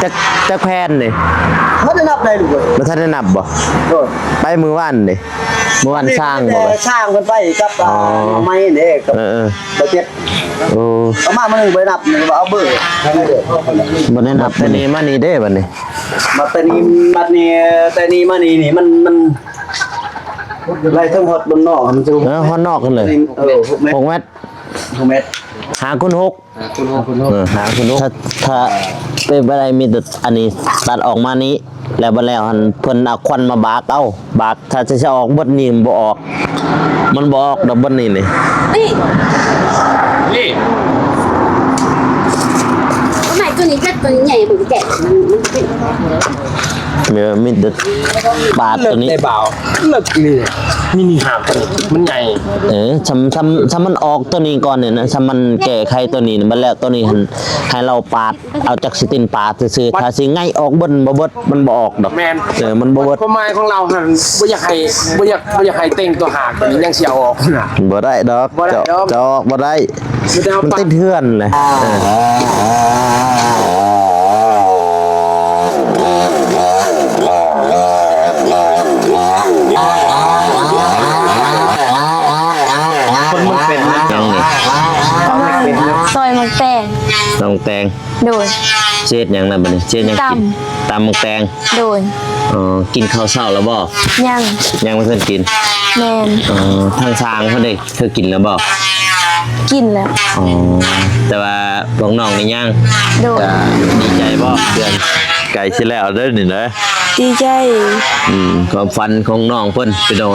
ຈັກ ຈັກແຜ່ນນີ້? ບໍ່ໄດ້ນັບໄດ້ລູກເອີຍ. ບໍ່ທັນໄດ້ນັບບໍ່? ໂດຍ. ໄປມື້ວານເດ້? ມື້ວານຊ່າງບໍ່? ແຕ່ຊ່າງເພິ່ນໄປກັບ ອໍ ນ້ອງໃໝ່ເດ້ ກັບ ເອີໆ ບໍ່ເຈັດ. ໂອ້ ເອົາມາມື້ໜຶ່ງບໍ່ໄດ້ນັບ ເອົາເບີ ບໍ່ໄດ້ນັບ. ບັດນີ້ມານີ້ເດ້ ບັດນີ້ ມາແຕ່ນີ້ ບັດນີ້ ແຕ່ນີ້ມານີ້ ນີ້ມັນ ມັນໄລ່ເຖິງຮອດບົນນອກ ມັນຈະ ເອີ ຮອດນອກພຸ້ນເລີຍ. ເອີ ຫົກແມັດ ຫົກແມັດ ຫົກແມັດ ຫ້າຄູນຫົກ ຫ້າຄູນຫົກ ເອີ ຫ້າຄູນຫົກ. ຖ້າ ຖ້າເປັນໄປໄດ້ມີແຕ່ອັນນີ້ຕັດອອກມານີ້ ແລ້ວບັດແລ້ວຫັ້ນເພິ່ນເອົາຄວັນມາບາກເອົາ ບາກ ຖ້າຈະ ຈະອອກເບິດນີ້ມັນບໍ່ອອກ ມັນບໍ່ອອກດອກເບິດນີ້ນີ້. ນີ້ ນີ້ ກໍໝາຍຕົວນີ້ຈັກຕົວນີ້ໃຫຍ່ ມັນແກະ ມັນ ມັນເປັນ ມີ ມີແຕ່ປາດຕົວນີ້ ເລິກໄດ້ບ່າວ ເລິກນີ້ ມີນີ້ຫາກຕົວນີ້ ມັນໃຫຍ່. ເອີ ຊຳ ຊຳ ຊຳມັນອອກຕົວນີ້ກ່ອນນີ້ນະ ຊຳມັນແກ້ໄຂຕົວນີ້ນະ ບັດແລ້ວຕົວນີ້ຫັ້ນ ໃຫ້ລາວປາດ ເອົາຈັກຊິຕີນປາດຊື່ໆ ຖ້າຊິໄຫງ່ອອກເບິດບໍ່ເບິດ ມັນບໍ່ອອກດອກ. ແມ່ນ ເອີ ມັນບໍ່ເບິດ. ຄວາມໝາຍຂອງລາວຫັ້ນ ບໍ່ຢາກໃຫ້ ບໍ່ຢາກ ບໍ່ຢາກໃຫ້ແຕ່ງຕົວຫາກ ຍັງຊິເອົາອອກນະ. ບໍ່ໄດ້ດອກ ບໍ່ໄດ້ດອກ ເຈາະ ເຈາະອອກບໍ່ໄດ້ ມັນຕິດເຮືອນແຫຼະ. ເອີ ມັນ ມັນເປັນຫຍັງນີ້? ຊອຍໝາກແຕງ ຊອຍໝາກແຕງ. ໂດຍ. ຊິເຮັດຫຍັງລະບັດນີ້? ຊິເຮັດຫຍັງກິນ? ຕຳ ຕຳໝາກແຕງ. ໂດຍ. ອໍ ກິນເຂົ້າເຊົ້າແລ້ວບໍ່? ຍັງ ຍັງບໍ່ທັນກິນ. ແມ່ນ. ອໍ ທາງຊ່າງເພິ່ນເດ້ ເຄີຍກິນແລ້ວບໍ່? ກິນແລ້ວ. ອໍ ແຕ່ວ່າພວກນ້ອງນີ້ຍັງ. ໂດຍ. ກະດີໃຈບໍ່? ເດືອນໃກ້ຊິແລ້ວເດີນີ້ນະ. ດີໃຈ. ອືມ ຄວາມຝັນຂອງນ້ອງເພິ່ນ ພີ່ນ້ອງ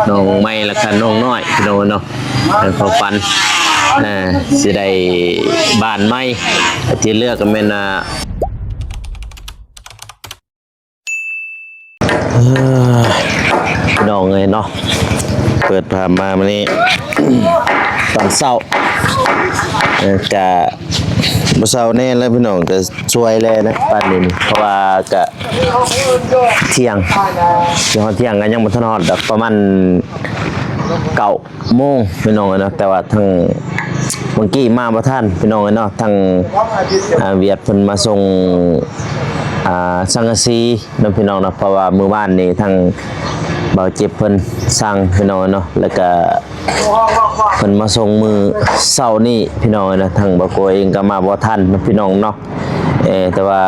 ນ້ອງໃໝ່ ແລ້ວກະນ້ອງນ້ອຍ ພີ່ນ້ອງເນາະ. ເປັນຄວາມຝັນ ເອີ ຊິໄດ້ບ້ານໃໝ່ ທີ່ເຫຼືອກໍແມ່ນ ອ່າ ເອີ ພີ່ນ້ອງເອີຍເນາະ ເປີດພາບມາມື້ນີ້ຕອນເຊົ້າ ເອີ ກະບໍ່ເຊົ້າແນ່ແລ້ວ ພີ່ນ້ອງ ກະສວຍແລ້ວນະ ປານນີ້ ເພາະວ່າກະ ທ່ຽງ ຊິຮອດທ່ຽງກໍຍັງບໍ່ທັນຮອດດອກ ປະມານເກົ້າໂມງພີ່ນ້ອງເອີຍເນາະ. ແຕ່ວ່າທາງ ເມື່ອກີ້ມາບໍ່ທັນພີ່ນ້ອງເອີຍເນາະ ທາງ ອ່າ ວຽດເພິ່ນມາສົ່ງ ອ່າ ສັງກະສີເນາະພີ່ນ້ອງເນາະ. ເພາະວ່າມື້ວານນີ້ທາງບ່າວເຈັບເພິ່ນສັ່ງພີ່ນ້ອງເອີຍເນາະ ແລ້ວກະ ເພິ່ນມາສົ່ງມື້ເຊົ້ານີ້ພີ່ນ້ອງເອີຍນະ. ທາງບ່າວໂກເອງກໍມາບໍ່ທັນເນາະພີ່ນ້ອງເນາະ ເອີ ແຕ່ວ່າ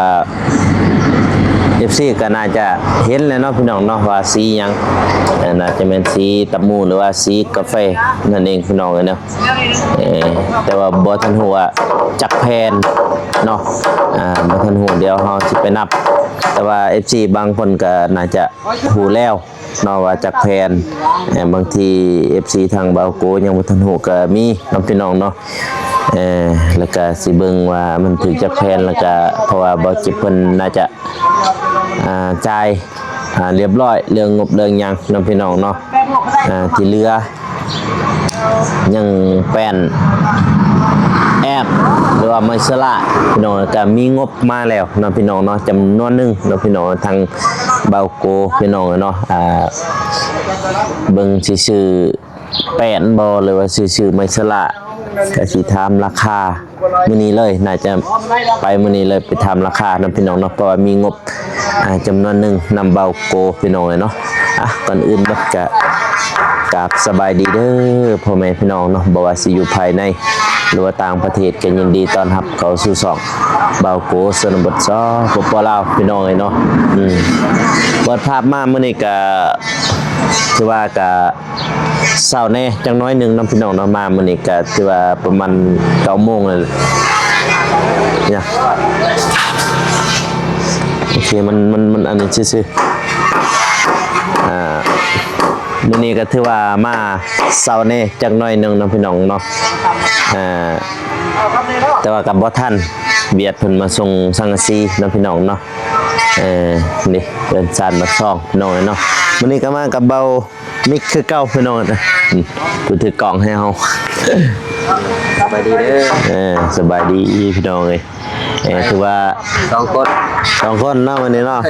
ເອັຟຊີກໍໜ້າຈະເຫັນແລ້ວເນາະພີ່ນ້ອງເນາະ ວ່າສີຫຍັງ ເອີ ໜ້າຈະແມ່ນສີຕັບໝູ ຫຼືວ່າສີກາເຟນັ້ນເອງພີ່ນ້ອງເອີຍເນາະ. ເອີ ແຕ່ວ່າບໍ່ທັນຮູ້ວ່າຈັກແຜ່ນເນາະ ອ່າ ບໍ່ທັນຮູ້ ດຽວເຮົາຊິໄປນັບ ແຕ່ວ່າເອັຟຊີບາງຄົນກໍໜ້າຈະຮູ້ແລ້ວ ເນາະ ວ່າຈັກແຜ່ນ ເອີ ບາງທີເອັຟຊີທາງບ່າວໂກຍັງບໍ່ທັນຮູ້ກໍມີເນາະພີ່ນ້ອງເນາະ. ເອີ ແລ້ວກະຊິເບິ່ງວ່າມັນຖືກຈັກແຜ່ນ ແລ້ວກະ ເພາະວ່າບ່າວເຈັບເພິ່ນໜ້າຈະ ອ່າ ຈ່າຍ ອ່າ ຮຽບຮ້ອຍເລື່ອງງົບເລື່ອງຫຍັງເນາະພີ່ນ້ອງເນາະ. ອ່າ ທີ່ເຫຼືອ ຍັງແປ້ນແອບ ຫຼືວ່າໄມເຊີລາພີ່ນ້ອງ ກະມີງົບມາແລ້ວເນາະພີ່ນ້ອງເນາະ ຈຳນວນໜຶ່ງເນາະພີ່ນ້ອງ. ທາງບ່າວໂກພີ່ນ້ອງເນາະ ອ່າ ເບິ່ງຊິຊື້ແປ້ນບໍ່ ຫຼືວ່າຊິຊື້ໄມເຊີລາ ກະຊິຖາມລາຄາ ມື້ນີ້ເລີຍ ໜ້າຈະໄປມື້ນີ້ເລີຍ ໄປຖາມລາຄານຳພີ່ນ້ອງເນາະ ເພາະວ່າມີງົບ ອ່າ ຈຳນວນໜຶ່ງນຳບ່າວໂກພີ່ນ້ອງເອີຍເນາະ. ອ່ະ ກ່ອນອື່ນໝົດກະກາບສະບາຍດີເດີພໍ່ແມ່ພີ່ນ້ອງເນາະ ບໍ່ວ່າຊິຢູ່ພາຍໃນ ຫຼືວ່າຕ່າງປະເທດ ກໍຍິນດີຕ້ອນຮັບເຂົ້າສູ່ຊ່ອງບ່າວໂກຊົນນະບົດ ສປປ ລາວ ພີ່ນ້ອງເອີຍເນາະ. ອືມ ເປີດພາບມາມື້ນີ້ກະຖືວ່າກະ ເຊົ້າແດ່ຈັກໜ້ອຍໜຶ່ງເນາະພີ່ນ້ອງເນາະ. ມາມື້ນີ້ກະຖືວ່າປະມານເກົ້າໂມງແລ້ວນະ ໂອເຄ ມັນ ມັນ ມັນອັນນີ້ຊື່ໆ. ອ່າ ມື້ນີ້ກະຖືວ່າມາເຊົ້າແດ່ຈັກໜ້ອຍໜຶ່ງເນາະພີ່ນ້ອງເນາະ. ອ່າ ແຕ່ວ່າກະບໍ່ທັນ ວຽດເພິ່ນມາສົ່ງສັງກະສີເນາະພີ່ນ້ອງເນາະ. ເອີ ນີ້ເຮືອນຊານບ້ານຊ່ອງພີ່ນ້ອງເນາະ. ມື້ນີ້ກະມາກັບເບົາ ມິກຄືເກົ່າພີ່ນ້ອງນະ ອືມ ຜູ້ຖືກ້ອງໃຫ້ເຮົາ. ສະບາຍດີເດີ. ເອີ ສະບາຍດີພີ່ນ້ອງເອີຍ. ເອີ ຖືວ່າສອງຄົນ ສອງຄົນເນາະ ມື້ນີ້ເນາະ.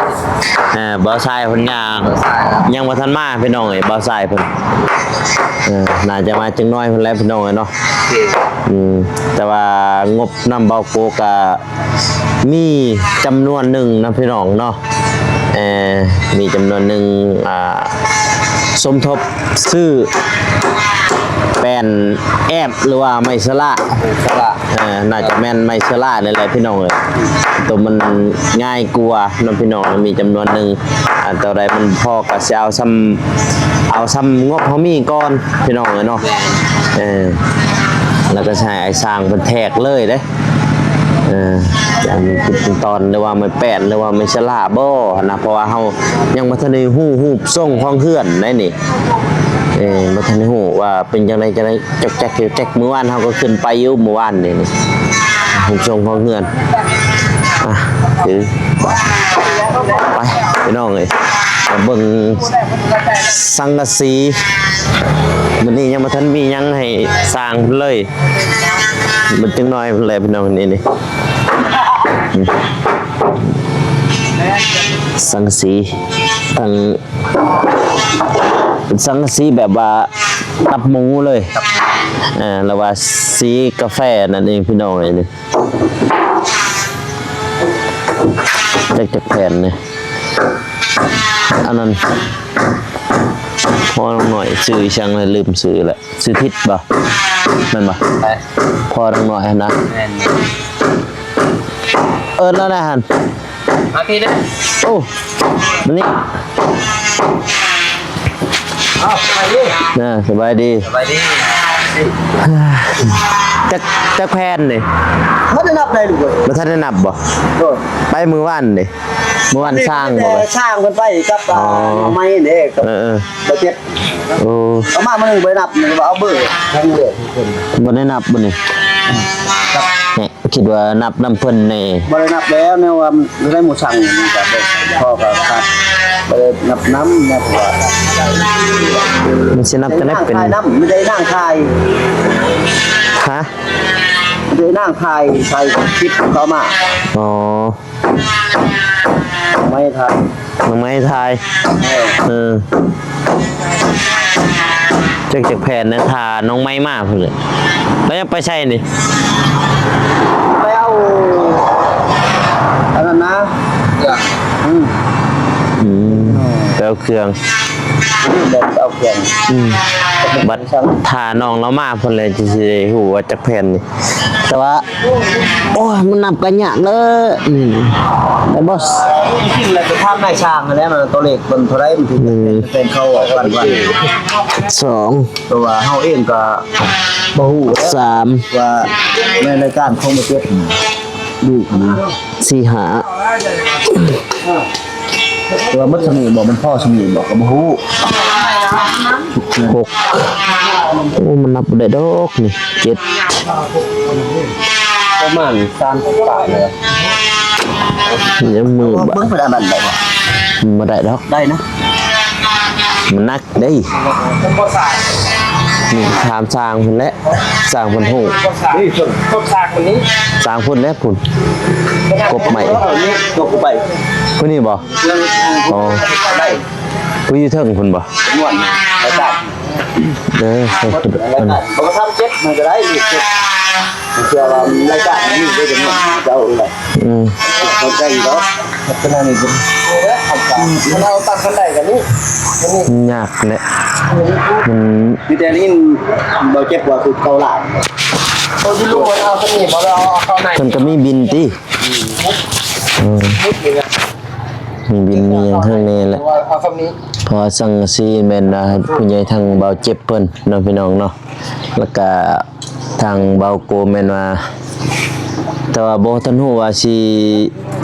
ເອີ ບ່າວຊາຍເພິ່ນຍັງ ຍັງບໍ່ທັນມາພີ່ນ້ອງເອີຍ ບ່າວຊາຍເພິ່ນ ເອີ ໜ້າຈະມາຈັກໜ້ອຍພຸ້ນແຫຼະພີ່ນ້ອງເອີຍເນາະ. ອືມ ແຕ່ວ່າງົບນຳບ່າວໂກກະມີຈຳນວນໜຶ່ງນະພີ່ນ້ອງເນາະ ເອີ ມີຈຳນວນໜຶ່ງ ອ່າ ສົມທົບຊື້ແປ້ນແອບ ຫຼືວ່າໄມ້ສະຫຼະ ໄມ້ສະຫຼະ ເອີ ໜ້າຈະແມ່ນໄມ້ສະຫຼະນີ້ແຫຼະພີ່ນ້ອງເອີຍ ໂຕມັນງ່າຍກວ່າເນາະພີ່ນ້ອງ. ມີຈຳນວນໜຶ່ງ ອັນເທົ່າໃດມັນພໍກໍຊິເອົາຊ່ຳ ເອົາຊ່ຳງົບເຮົາມີກ່ອນພີ່ນ້ອງເອີຍເນາະ. ເອີ ແລ້ວກໍຊິໃຫ້ອ້າຍຊ່າງເພິ່ນແທກເລີຍເດ້ ເອີ ອັນເປັນຕອນ ຫຼືວ່າໄມ້ແປ້ນ ຫຼືວ່າໄມ້ສະຫຼະບໍ່ຫັ້ນນະ ເພາະວ່າເຮົາຍັງບໍ່ທັນໄດ້ຮູ້ຮູບຊົງຂອງເຮືອນໃດນີ້. ເອີ ບໍ່ທັນໄດ້ຮູ້ວ່າເປັນຈັ່ງໃດ ຈັ່ງໃດ ຈອກແຈກ ຈອກແຈກ ມື້ວານເຮົາກໍຂຶ້ນໄປຢູ່ ມື້ວານນີ້ ຮູບຊົງຂອງເຮືອນ. ອ່ະ ຖື ໄປພີ່ນ້ອງເອີຍ ມາເບິ່ງສັງກະສີ. ມື້ນີ້ຍັງບໍ່ທັນມີຫຍັງໃຫ້ສ້າງເລີຍ ເບິ່ງຈັກໜ້ອຍພຸ້ນແຫຼະພີ່ນ້ອງ. ນີ້ ນີ້ ອືມ ສັງກະສີ ທັງ ເປັນສັງກະສີແບບວ່າຕັບໝູເລີຍ ຕັບໝູ ເອີ ຫຼືວ່າສີກາແຟນັ້ນເອງພີ່ນ້ອງເອີຍ. ນີ້ ຈັກ ຈັກແຜ່ນນີ້ ອັນນັ້ນ ພໍ່ນ້ອງນ້ອຍ ຊື່ອີ່ຫຍັງລະ ລືມຊື່ລະ ຊື່ທິດບໍ່ ແມ່ນບໍ່? ໃຜ? ພໍ່ນ້ອງນ້ອຍຫັ້ນນະ ແມ່ນ ເອີ້ນລະນະຫັ້ນ. ມາພີ້ເດີ ໂອ້ ມານີ້ ອ້າວ ສະບາຍດີ ເອີ ສະບາຍດີ ສະບາຍດີ. ຈັກ ຈັກແຜ່ນນີ້ ບໍ່ໄດ້ນັບໄດ້ລູກເອີຍ. ບໍ່ທັນໄດ້ນັບບໍ່? ໂດຍ ໄປມື້ວານນີ້ ມື້ວານຊ່າງບໍ່? ແຕ່ຊ່າງເພິ່ນໄປກັບ ອໍ ນ້ອງໄມ້ເດ້ ກັບ ເອີໆ ບ່າວເຈັບ. ໂອ້ ເອົາມາມື້ໜຶ່ງບໍ່ໄດ້ນັບ ເອົາເບີທາງເລືອກເພິ່ນ ບໍ່ໄດ້ນັບບໍ່ນີ້? ແໜ່ ຄິດວ່ານັບນຳເພິ່ນແດ່. ບໍ່ໄດ້ນັບແລ້ວ ແນວວ່າມັນໄດ້ໝູ່ສັ່ງ ມັນກະບໍ່ພໍກັບຄັດ ບໍ່ໄດ້ນັບນຳ ແນວວ່າ ມັນຊິນັບຈັ່ງໃດເປັນ ໄດ້ນາງຖ່າຍນຳ ມີແຕ່ນາງຖ່າຍ ຮະ? ມີແຕ່ນາງຖ່າຍ ຖ່າຍຄລິບເຂົາມາ ອໍ. ໄມ້ຖ່າຍ ນ້ອງໄມ້ຖ່າຍ ເອີ ເອີ ຈັກ ຈັກແຜ່ນນະ ຖ້ານ້ອງໄມ້ມາພຸ້ນແຫຼະ. ລາວຍັງໄປໃສນີ້? ໄປເອົາອັນນັ້ນນະ ເຄື່ອງ ອືມ ອືມ ໄປເອົາເຄື່ອງ ໄປເອົາເຄື່ອງ ອືມ ບັດຖ້ານ້ອງລາວມາພຸ້ນແຫຼະ ຈຶ່ງຊິໄດ້ຮູ້ວ່າຈັກແຜ່ນນີ້ ແຕ່ວ່າ ໂອ້ຍ ມັນນັບກໍຍາກເດີ ນີ້ ແມ່ນບໍ່? ຈິງໆ ແລ້ວໄປຖາມນາຍຊ່າງຫັ້ນແຫຼະ ວ່າຕົວເລກເພິ່ນເທົ່າໃດ ມັນຖືກ ອືມ ເປັນເຂົາອອກກັນວ່າ ສອງ ເພາະວ່າເຮົາເອງກໍບໍ່ຮູ້ ສາມ ວ່າໃນລາຍການຂອງບໍ່ເຈັບ ລູກນະ ສີ່ ຫ້າ ແຕ່ວ່າໝົດສ່ຳນີ້ບໍ່ ມັນພໍສ່ຳນີ້ບໍ່ ກໍບໍ່ຮູ້. ຫົກ ໂອ້ ມັນນັບບໍ່ໄດ້ດອກນີ້ ເຈັດ ປະມານສາມສິບປາຍເລີຍ ຍັງມື ເບິ່ງເພິ່ນອັນນັ້ນໄດ້ບໍ່? ບໍ່ໄດ້ດອກ ໄດ້ນະ ມັນໜັກເດ້ ນີ້ຖາມຊ່າງພຸ້ນແຫຼະ ຊ່າງເພິ່ນຮູ້ ນີ້ ຕົ້ນ ຕົ້ນຊ່າງມັນນີ້ ຊ່າງພຸ້ນແຫຼະ ພຸ້ນ ກົບໄມ້ ນີ້ ກົບໄປ ຜູ້ນີ້ບໍ່? ອໍ ໄດ້ ຜູ້ຢູ່ເທິງພຸ້ນບໍ່? ມ່ວນ ລາຍການ ເອີ ລາຍການ ບໍ່ກໍທຳເຈັດ ມັນກໍໄດ້ ເຈັດ ເຊື່ອວ່າລາຍການນີ້ໄດ້ຈຳນວນ ຈະເອົາເທົ່າໃດ? ອືມ ເຂົ້າໃຈຢູ່ດອກ ຂະໜາດນີ້ ເຮົາຕັ້ງຄັນໄດ້ກັນນີ້ ຍາກແຫຼະ ມັນ ມີແຕ່ໄດ້ຍິນບໍ່ເຈັບວ່າຄືເຂົາຫຼາຍ ໂຕຢູ່ລຸງ ເອົາຄັນນີ້ບໍ່ ເອົາເຂົ້າໃນ ເພິ່ນກໍມີບິນຕິ? ອືມ ມີບິນມີຫຍັງຂ້າງໃນແຫຼະ ເພາະວ່າສັງກະສີແມ່ນວ່າຜູ້ໃຫຍ່ທາງບ່າວເຈັບເພິ່ນເນາະ ພີ່ນ້ອງເນາະ ແລ້ວກະທາງບ່າວໂກແມ່ນວ່າ ແຕ່ວ່າບໍ່ທັນຮູ້ວ່າຊິ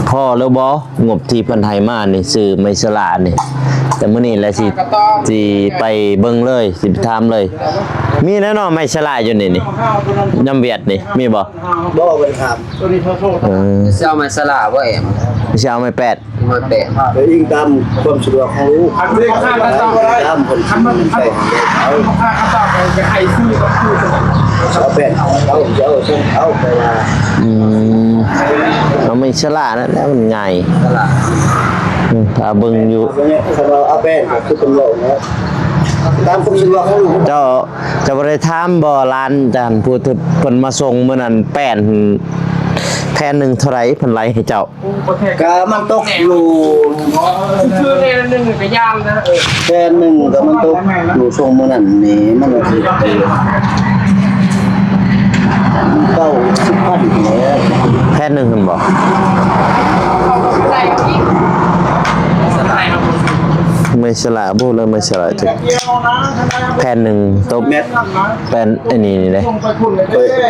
ພໍຫຼືບໍ່ ງົບທີ່ເພິ່ນໃຫ້ມານີ້ ຊື້ໄມ້ສະຫຼະນີ້ ແຕ່ມື້ນີ້ແຫຼະຊິ ຊິໄປເບິ່ງເລີຍ ຊິໄປຖາມເລີຍ ມີແນ່ເນາະ ໄມ້ສະຫຼະຢູ່ນີ້ນີ້ ຍາມວຽດນີ້ ມີບໍ່? ບໍ່ ບໍ່ໄດ້ຖາມ ເອີ ຊິເອົາໄມ້ສະຫຼະບໍ່ແອມ? ຊິເອົາໄມ້ແປດ ໄມ້ແປດ ກໍອີງຕາມຄວາມສະດວກຂອງລູກ ຕາມຄົນ ຄັນມັນ ຄັນມັນ ເອົາ ເອົາແປດ ເອົາ ເອົາ ເອົາ ເອົາ ແຕ່ວ່າ ອືມ ອິດສະຫຼະນັ້ນແຫຼະ ມັນງ່າຍ ສະຫຼະ ອືມ ຖ້າເບິ່ງຢູ່ ຄັນວ່າເອົາແປ້ນກໍຄືເພິ່ນເວົ້ານະ ຕາມຄວາມສະດວກຂອງລູກ ເຈົ້າ ເຈົ້າບໍ່ໄດ້ຖາມບໍ່ ຫຼານຈັນ ຜູ້ທີ່ເພິ່ນມາສົ່ງມື້ນັ້ນ ແປ້ນແຜ່ນໜຶ່ງເທົ່າໃດ ເພິ່ນໄລ່ໃຫ້ເຈົ້າ? ກະມັນຕົກຢູ່ ຄືແນວໜຶ່ງກະຍາມນະ ເອີ ແຜ່ນໜຶ່ງກະມັນຕົກຢູ່ ຊ່ວງມື້ນັ້ນນີ້ມັນກະຄືເກົ້າສິບພັນແຫຼະ ແຜ່ນໜຶ່ງຫັ້ນບໍ? ໄມ້ສະຫຼະບໍ່ ຫຼືໄມ້ສະຫຼະຈັກ ແຜ່ນໜຶ່ງຕົກ ແມ່ນ ແຜ່ນອັນນີ້ນີ້ເດ້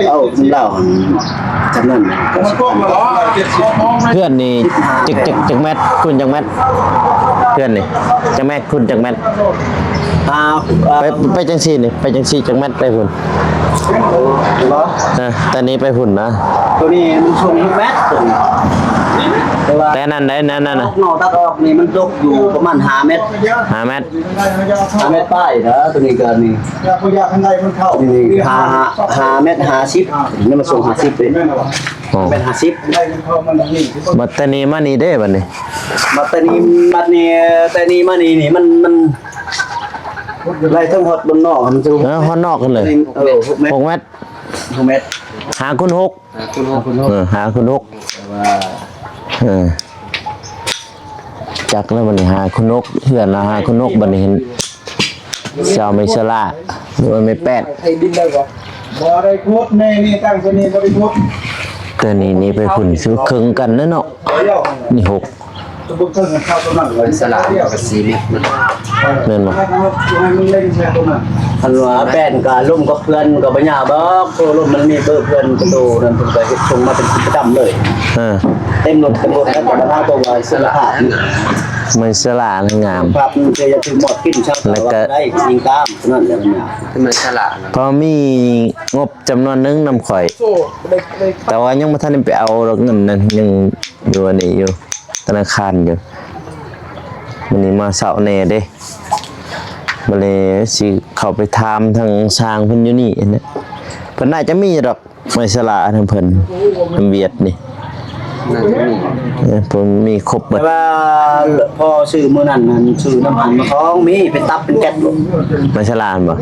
ເອົາລາວຫັ້ນ ຈຳນວນ ເພື່ອນນີ້ຈັກ ຈັກ ຈັກແມັດຄູນຈັກແມັດ? ເພື່ອນນີ້ຈັກແມັດຄູນຈັກແມັດ? ອ່າ ໄປ ໄປຈັ່ງຊີ້ນີ້ ໄປຈັ່ງຊີ້ຈັກແມັດໄປພຸ້ນ? ບໍ່ ເອີ ແຕ່ນີ້ໄປພຸ້ນນະ ໂຕນີ້ມັນສູງຫົກແມັດ ໂຕນີ້ ແຕ່ວ່າ ແຕ່ນັ້ນໄດ໋ ນັ້ນ ນັ້ນນະ ນອກຕັດອອກນີ້ມັນຕົກຢູ່ປະມານຫ້າແມັດ ຫ້າແມັດ ຫ້າແມັດປາຍເດີ ໂຕນີ້ກໍນີ້ ຢາກບໍ່ຢາກຄັນໄດ້ມັນເຂົ້າ ນີ້ຫ້າ ຫ້າແມັດຫ້າສິບ ນີ້ມັນສູງຫ້າສິບເດ້ ແມ່ນບໍ່? ອໍ ແມັດຫ້າສິບ ໄດ້ມັນເຂົ້າມັນນີ້ ບັດແຕ່ນີ້ມານີ້ເດ້ ບັດນີ້ ບັດແຕ່ນີ້ ບັດນີ້ ແຕ່ນີ້ມານີ້ນີ້ ມັນ ມັນໄລ່ເຖິງຮອດບ່ອນນອກ ມັນຈະ ເອີ ຮອດນອກຫັ້ນເລີຍ ເອີ ຫົກແມັດ ຫົກແມັດ ຫົກແມັດ ຫ້າຄູນຫົກ ຫ້າຄູນຫົກ ເອີ ຫ້າຄູນຫົກ ເອີ ຈັກແລ້ວບັດນີ້ ຫ້າຄູນຫົກ ເຮືອນລະຫ້າຄູນຫົກ ບັດນີ້ເຫັນຊາວໄມ້ສະຫຼະ ຫຼືວ່າໄມ້ແປ້ນ ໃຫ້ບິນໄດ້ບໍ່? ບໍ່ໄດ້ຂຸດ ນີ້ ນີ້ຕັ້ງໂຕນີ້ບໍ່ໄດ້ຂຸດ ແຕ່ນີ້ນີ້ໄປພຸ້ນ ຄືເຄິ່ງກັນແລ້ວເນາະ ນີ້ຫົກ ສະຫຼາມກໍສີ່ແມັດ ແມ່ນບໍ່? ຄັນວ່າແປ້ນກໍລົມກັບເພື່ອນກໍບໍ່ຍາກດອກ ໂຕລົມມັນມີເບີເພື່ອນ ໂຕນັ້ນເພິ່ນກໍເຮັດສົ່ງມາເປັນປະຈຳເລີຍ ເອີ ເຕັມລົດ ເຕັມລົດ ແລ້ວກໍບັນຫາຕົວວ່າອິດສະຫຼະ ໄມ້ສະຫຼະງາມ ພັບມັນຈະຖືກໝອດກິນ ແລ້ວກໍໄດ້ຍິງຕາມນັ້ນແຫຼະ ມັນຍາກ ໄມ້ສະຫຼະ ພໍມີງົບຈຳນວນໜຶ່ງນຳຂ້ອຍ ແຕ່ວ່າຍັງບໍ່ທັນໄດ້ໄປເອົາດອກ ເງິນນັ້ນຍັງຢູ່ອັນນີ້ຢູ່ ທະນາຄານຢູ່ ມື້ນີ້ມາເຊົ້າແດ່ເດ້ ບາດນີ້ຊິເຂົ້າໄປຖາມທາງຊ່າງເພິ່ນຢູ່ນີ້ນະ ເພິ່ນໜ້າຈະມີດອກ ໄມ້ສະຫຼະນຳເພິ່ນ ນຳຫວຽດນີ້ ໜ້າຈະມີ ເອີ ເພິ່ນມີຄົບເບິດ ແຕ່ວ່າພໍຊື້ມື້ນັ້ນນັ້ນ ຊື້ນຳອັນຂອງມີເປັນຕັບເປັນແກັດໂລດ ໄມ້ສະຫຼະຫັ້ນບໍ່?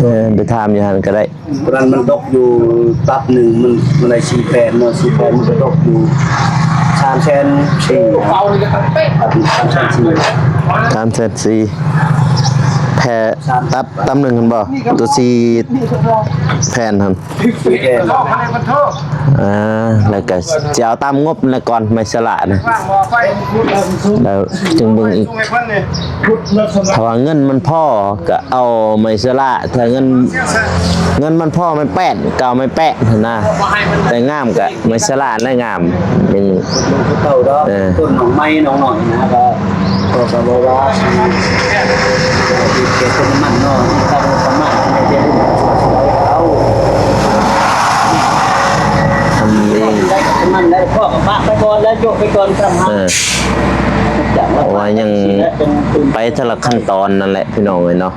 ເອີ ໄປຖາມຢູ່ຫັ້ນກໍໄດ້ ຕອນນັ້ນມັນຕົກຢູ່ຕັບໜຶ່ງ ມັນ ມັນໄດ້ສີ່ແຜ່ນເນາະ ສີ່ແຜ່ນມັນກໍຕົກຢູ່ສາມແສນສີ່ ສາມແສນສີ່ ສາມແສນສີ່ ແຜ່ນຕັບຕັບໜຶ່ງຫັ້ນບໍ່? ໂຕສີ່ແຜ່ນຫັ້ນ ສີ່ແຜ່ນ ອ່າ ແລ້ວກໍຊິເອົາຕາມງົບນັ້ນແຫຼະກ່ອນ ໄມ້ສະຫຼະນະ ແລ້ວຈຶ່ງເບິ່ງອີກ ຖ້າວ່າເງິນມັນພໍ ກໍເອົາໄມ້ສະຫຼະ ຖ້າເງິນ ເງິນມັນພໍໄມ້ແປ້ນ ກໍເອົາໄມ້ແປ້ນຫັ້ນນະ ແຕ່ງາມກໍໄມ້ສະຫຼະແຫຼະງາມ ຍັງ ເກົ່າດອກ ເອີ ຕົ້ນໜອງໄມ້ໜອງໜ້ອຍນະ ກໍ ກໍ ກໍບໍ່ວ່າ ເຂດຕົ້ນນ້ຳມັນເນາະ ມີການງົບປະມານໃນເດືອນນີ້ ເອົາ ທຳເອງ ໄດ້ປະມານໄດ້ ພໍ່ກໍປະໄປກ່ອນແລ້ວ ໂຈະໄປກ່ອນ ເອີ ເພາະວ່າຍັງໄປແຕ່ລະຂັ້ນຕອນນັ້ນແຫຼະ ພີ່ນ້ອງເອີຍເນາະ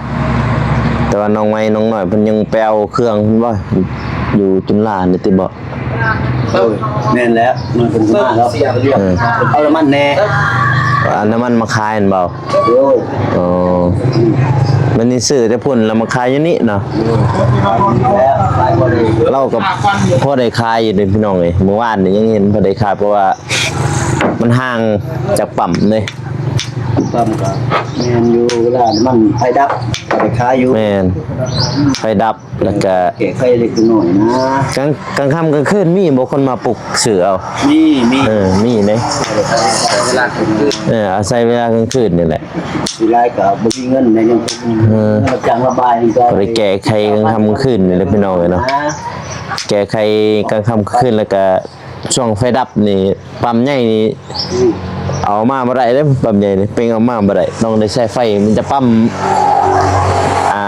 ແຕ່ວ່ານ້ອງໄມ້ນ້ອງນ້ອຍເພິ່ນຍັງໄປເອົາເຄື່ອງເພິ່ນບໍ່ ຢູ່ຈຸນລານີ້ຕິບໍ່? ໂດຍ ແມ່ນແລ້ວ ມັນເປັນມາແລ້ວ ເອີ ເອົານ້ຳມັນແດ່ ເອົານ້ຳມັນມາຂາຍຫັ້ນບໍ່? ໂດຍ ອໍ ບັດນີ້ຊື້ແຕ່ພຸ້ນແລ້ວມາຂາຍຢູ່ນີ້ເນາະ ໂດຍ ແລ້ວຂາຍບໍ່ໄດ້ ລາວກໍພໍໄດ້ຂາຍຢູ່ເດ້ ພີ່ນ້ອງເອີຍ ມື້ວານນີ້ຍັງເຫັນພໍໄດ້ຂາຍ ເພາະວ່າ ມັນຫ່າງຈາກປ້ຳເດ້ ປ້ຳກໍແມ່ນຢູ່ ເວລານ້ຳມັນໄຟດັບກໍໄດ້ຂາຍຢູ່ ແມ່ນ ໄຟດັບ ແລ້ວກໍແກ້ໄຂເລັກນ້ອຍນະ ກາງ ກາງຄ່ຳກາງຄືນມີບໍ່ຄົນມາປຸກຊື້ເອົາ? ມີ ມີ ເອີ ມີເດ້ ເວລາກາງຄືນ ເອີ ອາໄສເວລາກາງຄືນນີ້ແຫຼະ ສ່ວນຫຼາຍກໍບໍ່ມີເງິນໃນ ເອີ ເງິນຈ້າງລະບາຍນີ້ກໍ ໄດ້ແກ້ໄຂກາງຄ່ຳກາງຄືນນີ້ແຫຼະ ພີ່ນ້ອງເອີຍເນາະ ແກ້ໄຂກາງຄ່ຳກາງຄືນ ແລ້ວກໍ ຊ່ວງໄຟດັບນີ້ ປ້ຳໃຫຍ່ນີ້ ອືມ ເອົາມາບໍ່ໄດ້ເດ້ ປ້ຳໃຫຍ່ນີ້ ເປັ່ງເອົາມາບໍ່ໄດ້ ຕ້ອງໄດ້ໃຊ້ໄຟ ມັນຈະປ້ຳ ອ່າ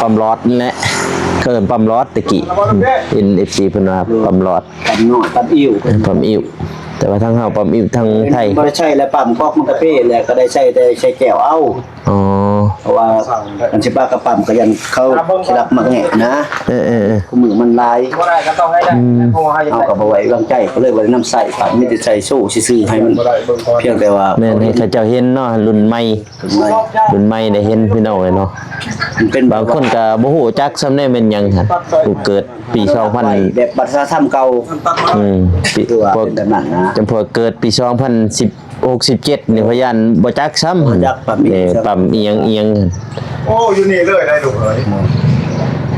ປ້ຳຫຼອດນີ້ແຫຼະ ເອີ້ນປ້ຳຫຼອດແຕ່ກີ້ ເຫັນເອັຟຊີເພິ່ນວ່າປ້ຳຫຼອດ ປ້ຳນ້ອຍ ປ້ຳອິ້ວ ປ້ຳອິ້ວ ແຕ່ວ່າທາງເຮົາປ້ຳອິ້ວ ທາງໄທ ບໍ່ໄດ້ໃຊ້ແລ້ວ ປ້ຳກອກມັນກະເພແລ້ວ ກໍໄດ້ໃຊ້ແຕ່ໃຊ້ແກ້ວເອົາ ອໍ ເພາະວ່າອັນຊິປາກະປ້ຳກໍຢ້ານເຂົາຊິລັກມາແງະນະ. ເອີໆໆ ຄູ່ມື້ມັນຫຼາຍ ບໍ່ໄດ້ກໍຕ້ອງໃຫ້ໄດ້ ອືມ ເຮົາກໍບໍ່ໄວ້ວາງໃຈ ກໍເລີຍບໍ່ໄດ້ນຳໃຊ້ ປາກມີແຕ່ໃສ່ໂຊຊື່ໆ ໃຫ້ມັນ ພຽງແຕ່ວ່າ ແມ່ນໃຫ້ເຂົາເຈົ້າເຫັນເນາະ ລຸ້ນໃໝ່ ລຸ້ນໃໝ່ ລຸ້ນໃໝ່ໄດ້ເຫັນ ພີ່ນ້ອງເອີຍເນາະ. ມັນເປັນ ບາງຄົນກໍບໍ່ຮູ້ຈັກຊ້ຳແດ່ແມ່ນຫຍັງຫັ້ນ ຜູ້ເກີດປີສອງພັນ ແບບບັດສະທຳເກົ່າ ອືມ ປີ ຄືວ່າເປັນແບບນັ້ນນະ ຈຳພວກເກີດປີສອງພັນສິບ ຫົກສິບເຈັດນີ້ ພະຍານບໍ່ຈັກຊ້ຳ ບໍ່ຈັກປ້ຳອີ່ຫຍັງ ປ້ຳອີ່ຫຍັງອີ່ຫຍັງ. ໂອ້ ຢູ່ນີ້ເລີຍໄດ໋ລູກເອີຍ.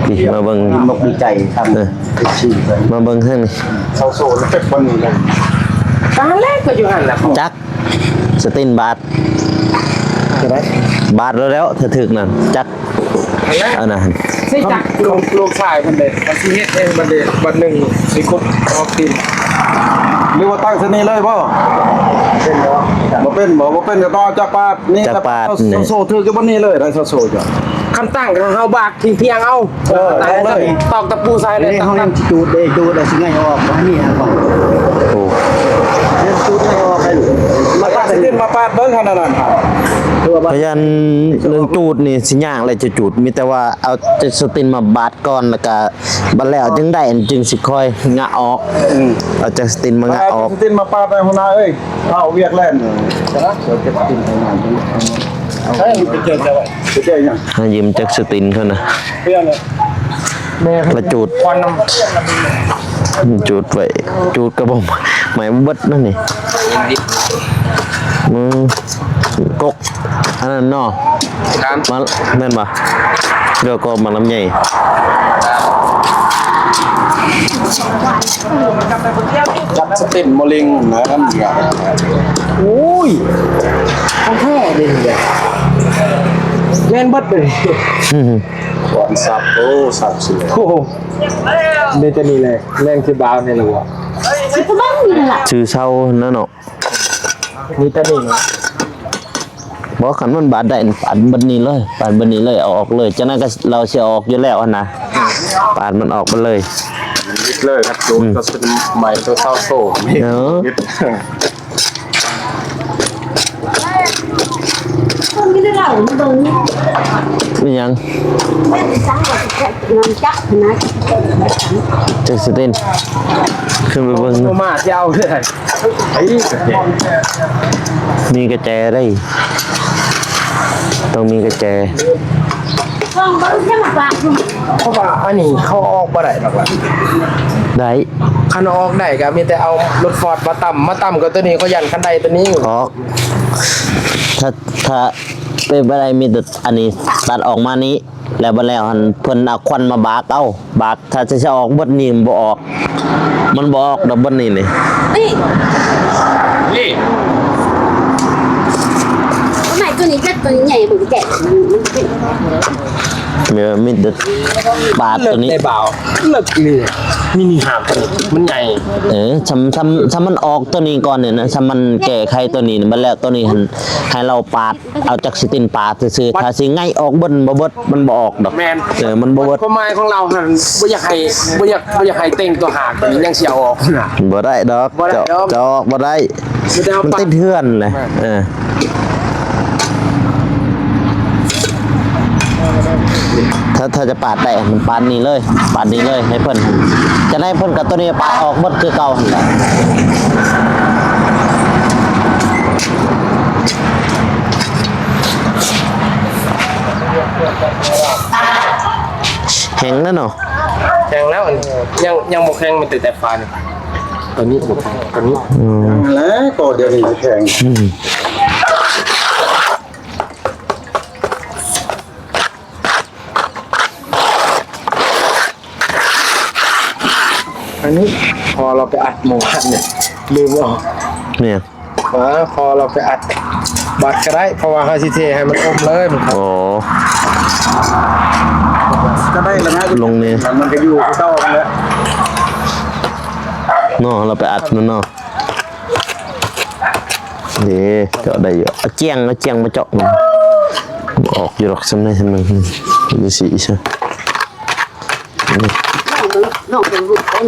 ນີ້ມາເບິ່ງ ດີອົກດີໃຈທາງ ເອີ ເອັຟຊີເພິ່ນ ມາເບິ່ງທາງນີ້ ເຊົາໂຊເປັກບ່ອນນີ້ເລີຍ ຕາແລກກໍຢູ່ຫັ້ນລະ ຈັກສະຕິນບາດ ເທົ່າໃດ ບາດແລ້ວ ແລ້ວ ຖ້າຖືກນັ້ນ ຈັກ ອັນນັ້ນ ໃສ່ຈັກ ລູກ ລູກຊາຍເພິ່ນເດ້ ມັນຊິເຮັດເອງບັດນີ້ ບັດໜຶ່ງຊິຂຸດອອກດິນ ຫຼືວ່າຕັ້ງໃສ່ນີ້ເລີຍບໍ່? ເປັນບໍ່? ບໍ່ເປັນບໍ່? ບໍ່ເປັນກໍຕ້ອງຈັກປາດນີ້ ຈັກປາດນີ້ ໂຊຖືກຢູ່ບ່ອນນີ້ເລີຍ ໄດ້ໂຊຢູ່. ຄັນຕັ້ງເຮົາບາກ ພິງພຽງເອົາ ເອີ ຕອກຕະປູໃສ່ເລີຍ ເຮົາຍັງຈູດເດ້ ຈູດແລ້ວຊິໄງອອກ ບໍ່ໃຫ້ມີຫຍັງອອກ. ໂອ້ ຍັງຈູດໃຫ້ອອກໃຫ້ ມາປາດສະຕິນ ມາປາດເບິ່ງຫັ້ນນັ້ນ ພະຍານເລື່ອງຈູດນີ້ຊິຍາກແຫຼະ ຈະຈູດ ມີແຕ່ວ່າເອົາຈັກສະຕິນມາບາດກ່ອນ ແລ້ວກະບາດແລ້ວຈຶ່ງໄດ້ ຈຶ່ງຊິຄ່ອຍງະອອກ. ອືມ ເອົາຈັກສະຕິນມາງະອອກ ເອົາຈັກສະຕິນມາປາດໄດ້ ຫົວໜ້າເອີຍ ເອົາວຽກແລ່ນ ເອົາຈັກສະຕິນໄປງານ ເອົາໄປແກ້ໄວ້. ໄປແກ້ຫຍັງ? ຫາຢືມຈັກສະຕິນເຂົານະ ແມ່ນ ມາຈູດ ຄວັນນຳ ຈູດໄວ້ ຈູດກະບໍ່ໄໝ້ເບິດນັ້ນນີ້. ອືມ ກົກ ອັນນັ້ນເນາະ ມາ ແມ່ນບໍ່? ແລ້ວກໍໝາກລຳໄຍ ຈັກສະຕິນມໍລິງນະ. ໂອ້ຍ ຂອງແທ້ເດ້ ແມ່ນເບິດເລີຍ ຄວັນສັບ ໂອ້ ສັບເສຍ ໂອ້ໂຫ ມີແຕ່ນີ້ແຫຼະ ແມ່ນຄືບາວນີ້ລະບໍ່? ຊື່ເຊົາຫັ້ນນະເນາະ ມີແຕ່ນີ້ເນາະ. ບໍ່ ຄັນມັນບາດໄດ້ ປາດບັດນີ້ເລີຍ ປາດບັດນີ້ເລີຍ ເອົາອອກເລີຍ ຈັ່ງນັ້ນກໍລາວຊິເອົາອອກຢູ່ແລ້ວຫັ້ນນະ ປາດມັນອອກໄປເລີຍ ເລີຍ ຄັບໂຈນ ອືມ ກໍສະໄໝໂຕເຊົາໂຊ ເອີ ເຮັດ ຄົນມີແຕ່ເລົ່າເບິ່ງ ມີຫຍັງ? ແມ່ນຈັງວ່າຊິຈັກນຳຈັກນະ ຈັກສະຕິນ ຂຶ້ນໄປເບິ່ງ ບໍ່ມາຊິເອົາເລີຍ. ມີກະແຈໄດ໋ ຕ້ອງມີກະແຈ ເພາະວ່າອັນນີ້ເຂົາເອົາອອກບໍ່ໄດ້ດອກລະ ໄດ້ ຄັນເອົາອອກໄດ້ກະມີແຕ່ເອົາລົດຟອດມາຕຳ ມາຕຳກັບໂຕນີ້ ເຂົາຢ້ານຄັນໄດ້ໂຕນີ້ອອກ. ຖ້າ ຖ້າເປັນໄປໄດ້ມີແຕ່ອັນນີ້ຕັດອອກມານີ້ ແລ້ວບັດແລ້ວຫັ້ນ ເພິ່ນເອົາຂວັນມາບາກເອົາ ບາກ ຖ້າຈະ ຈະອອກເບິດນີ້ມັນບໍ່ອອກ ມັນບໍ່ອອກດອກເບິດນີ້ນີ້ ນີ້ ນີ້ ໄມ້ຕົວນີ້ກັບຕົວໃຫຍ່ມັນແຕກ ມັນ ມັນເປັນ ມີ ມີແຕ່ປາດຕົວນີ້ ເລິກໄດ້ບ່າວ ເລິກນີ້ ມີນີ້ຫາບຕົວນີ້ ມັນໃຫຍ່ ເອີ ຊຳ ຊຳ ຊຳມັນອອກຕົວນີ້ກ່ອນນີ້ນະ ຊຳມັນແກ້ໄຂຕົວນີ້ນະ ບັດແລ້ວຕົວນີ້ຫັ້ນ ໃຫ້ລາວປາດ ເອົາຈັກສະຕິນປາດຊື່ໆ ຖ້າຊິໄງອອກເບິດບໍ່ເບິດ ມັນບໍ່ອອກດອກ ແມ່ນ ເອີ ມັນບໍ່ເບິດ ຄວາມໝາຍຂອງລາວຫັ້ນ ບໍ່ຢາກໃຫ້ ບໍ່ຢາກ ບໍ່ຢາກໃຫ້ເຕັງຕົວຫາກ ຍັງຊິເອົາອອກນະ ບໍ່ໄດ້ດອກ ບໍ່ໄດ້ດອກ ເຈົ້າອອກບໍ່ໄດ້ ມັນຕິດເຮືອນແຫຼະ ເອີ ຖ້າ ຖ້າຈະປາດໄດ້ ມັນປາດນີ້ເລີຍ ປາດນີ້ເລີຍ ໃຫ້ເພິ່ນ ຈະໃຫ້ເພິ່ນກັບຕົວນີ້ປາດອອກເບິດຄືເກົ່າຫັ້ນແຫຼະ. ແຂງແລ້ວເນາະ ແຂງແລ້ວ ອັນນີ້ຍັງ ຍັງບໍ່ແຂງ ມີແຕ່ແຕ່ຝານີ້ ຕົວນີ້ບໍ່ແຂງ ຕົວນີ້ ອືມ ແລ້ວກໍດຽວນີ້ແຂງ ອືມ. ອັນນີ້ພໍລາວໄປອັດມື້ວານນີ້ ລືມເອົາ ແມ່ນ ເອີ ພໍລາວໄປອັດບັດກໍໄດ້ ເພາະວ່າເຮົາຊິເທໃຫ້ມັນອົມເລີຍ ມັນ ໂອ້ ກໍໄດ້ລະນະ ລົງນີ້ ມັນກໍຢູ່ຄືເກົ່າຫັ້ນແຫຼະເນາະ ລາວໄປອັດມັນເນາະ. ເດ້ ເຈາະໄດ້ຢູ່ ເອົາຈຽງ ເອົາຈຽງມາເຈາະ ອອກຢູ່ດອກ ສ່ຳໃດສ່ຳນັ້ນ ຢູ່ຊີ້ຊະ ນີ້ ນ້ອງເປັນລູກຄົນ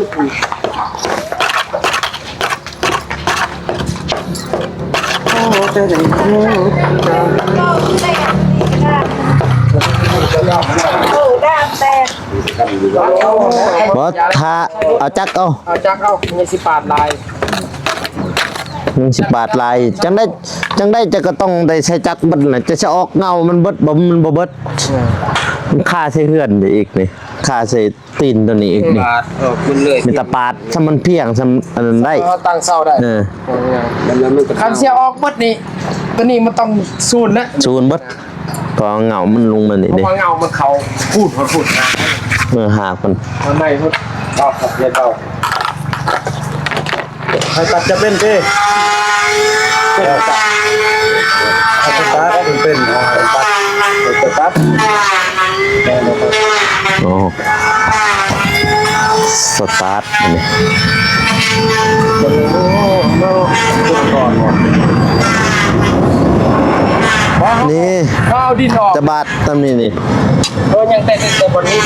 ໂອ້ ແຕ່ໄດ້ ໂອ້ ແຕ່ໄດ້ ໂອ້ ແຕ່ໄດ້ ໂອ້ ດາບແຕກ ບໍ່ ຖ້າເອົາຈັກເອົາ ເອົາຈັກເອົາ ຍັງຊິປາດຫຼາຍ ຍັງຊິປາດຫຼາຍ ຈັ່ງໃດ ຈັ່ງໃດເຈົ້າກໍຕ້ອງໄດ້ໃຊ້ຈັກເບິດນະ ເຈົ້າຊິອອກເຫງົ້າມັນເບິດບໍ່ ມັນບໍ່ເບິດ ມັນຄາໃສ່ເຮືອນໄດ້ອີກນີ້ ຄາໃສ່ ຕີນຕົວນີ້ອີກນີ້ ບາດອອກໝົດເລີຍ ມີແຕ່ປາດ ຊ່ຳມັນພຽງ ຊ່ຳອັນນັ້ນໄດ້ ເຮົາຕັ້ງເສົາໄດ້ ເອີ ຄັນຊິເອົາອອກເບິດນີ້ ຕົວນີ້ມັນຕ້ອງສູນນະ ສູນເບິດ ເພາະເຫງົ້າມັນລົງມານີ້ ເພາະວ່າເຫງົ້າມັນເຂົ້າພຸ້ນ ພຸ້ນ ເອີ ຫາກມັນ ເອົາໃໝ່ພຸ້ນ ເອົາ ເອົາ ໃຫ້ຕັດຈະເປັນເດ້ ເປັນ ເປັນ ເປັນ ເປັນ ເປັນ ເປັນ ໂອ້ ສະຕາດອັນນີ້ ນີ້ ເອົາດິນອອກ ຈະບາດຕຳນີ້ນີ້ ເອີ ຍັງແຕ່ ແຕ່ບ່ອນນີ້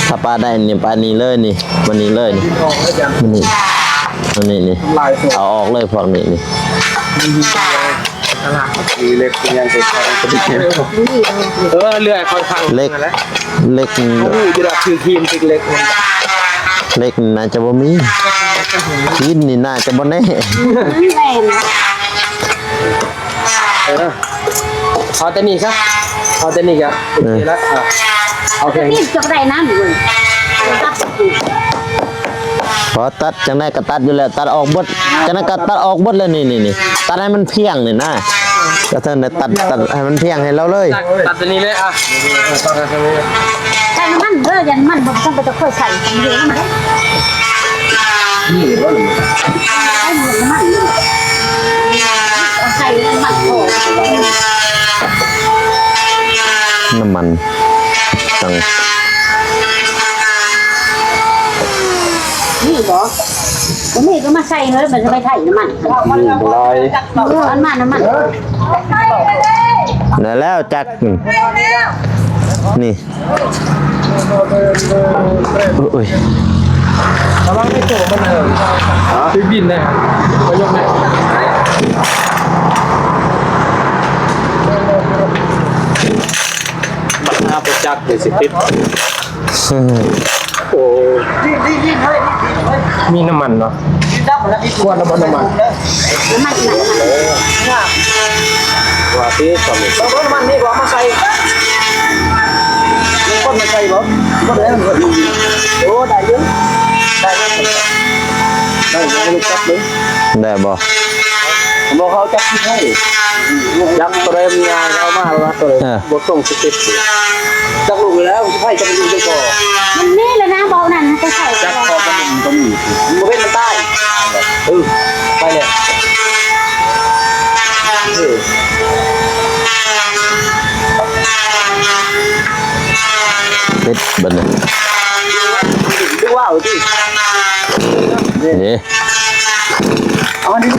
ຖ້າປາໄດ້ນີ້ ປານີ້ເລີຍນີ້ ບ່ອນນີ້ເລີຍນີ້ ບ່ອນນີ້ ອັນນີ້ນີ້ ເອົາອອກເລີຍພວກນີ້ນີ້ ມີເຫຼັກ ມີຫຍັງ ເອີ ເລື່ອຍຂ້ອນຂ້າງ ເຫຼັກ ເຫຼັກ ບໍ່ຮູ້ຢູ່ດອກ ຖືຫີນຖືເຫຼັກ ເຫຼັກນີ້ໜ້າຈະບໍ່ມີ ຫີນນີ້ໜ້າຈະບໍ່ແນ່ ແມ່ນ ເອີ ເອົາແຕ່ນີ້ຊະ ເອົາແຕ່ນີ້ກະໂອເຄລະ ເອີ ເອົາແຄ່ນີ້ ນີ້ຈະໄດ້ນຳເວີຍ ຕັດ ພໍຕັດ ຈັ່ງໃດກໍຕັດຢູ່ແລ້ວ ຕັດອອກເບິດ ຈັ່ງໃດກໍຕັດອອກເບິດແລ້ວ ນີ້ ນີ້ ນີ້ ຕັດໃຫ້ມັນພຽງນີ້ນະ ກະເຖິງໄດ້ຕັດ ຕັດໃຫ້ມັນພຽງໃຫ້ລາວເລີຍ ຕັດ ຕັດຕົວນີ້ເລີຍ ອ່ະ ໃສ່ນ້ຳມັນເດີ ຢ່ານ້ຳມັນບໍ່ຕ້ອງໄປຕະຄ່ອຍໃສ່ ໃສ່ນ້ຳມັນ ໃສ່ນ້ຳມັນພໍ ນ້ຳມັນ ຈັ່ງ ນີ້ບໍ່ ຕົວນີ້ກໍມາໃສ່ເລີຍ ມັນຈະໄປໄຖນ້ຳມັນ ນີ້ບໍ່ຫຼາຍ ເອີ ອັນມານ້ຳມັນ ໄດ້ແລ້ວຈັກ ນີ້ ໂອ້ຍ ລະວັງໃນໂຕມັນ ເອີ ຖືກດິນເດ້ ໄປຍົກແມ່ ບັນຫາບໍ່ຈັກເດຊິຕິດ ໂອ້ ມີນ້ຳມັນເນາະ ຂວດລະບໍ່ນ້ຳມັນ ນ້ຳມັນ ນ້ຳມັນ ວ່າຕິ ນ້ຳມັນນີ້ບໍ່ເອົາມາໃສ່ ມີຄົນມາໃສ່ບໍ່ ຄົນໃດມັນ ໂອ້ ໄດ້ຢູ່ ໄດ້ຢູ່ ໄດ້ຢູ່ ຈັບເບິ່ງ ໄດ້ບໍ່? ບໍ່ເຂົ້າຈັກທີ່ໃຜ ຈັກໂຕໃດມັນງ່າຍເອົາມາລະວ່າໂຕໃດ ເອີ ບໍ່ຕົງສະເຕັບ ຈັກລູກແລ້ວ ໃຜຈະໄປຢູ່ໄດ້ກໍ ມັນມີແລ້ວນະ ເບົານັ້ນໄປໃສ່ ຈັກພໍມັນຕົງນີ້ ມັນບໍ່ເປັນ ມັນຕາຍ ເອີ ໄປແລ້ວ ເອີ ເຮັດບັດນີ້ ຄືວ່າເອົາຕິ ນີ້ ເອົາອັນນີ້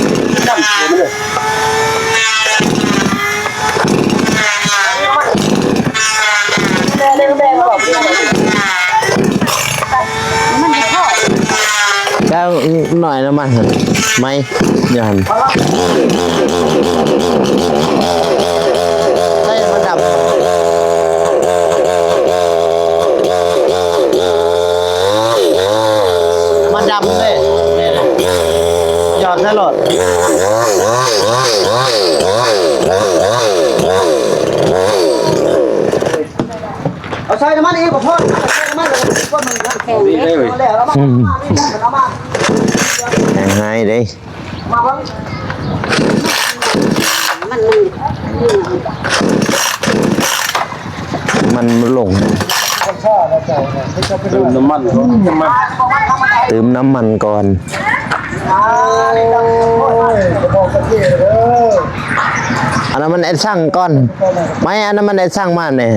ແຕ່ໜ້ອຍນ້ຳມັນ ໄໝ້ ຢູ່ຫັ້ນ ໃສ່ມັນດັບ ມັນດັບເດ້ ຢອດໃສ່ໂລດ ເອົາໃສ່ນ້ຳມັນອີກບໍ່ພໍ ໃສ່ນ້ຳມັນ ແຂງເດ້ ເອົາມາ ເອົາມາ ອືມ ແຂງຫາຍເດ້ ມັນ ມັນ ມັນບໍ່ລົງ ຕື່ມນ້ຳມັນ ຕື່ມນ້ຳມັນກ່ອນ ອັນນັ້ນມັນແອດຊັງກ່ອນ ໄໝ້ ອັນນັ້ນມັນແອດຊັງມາແນ່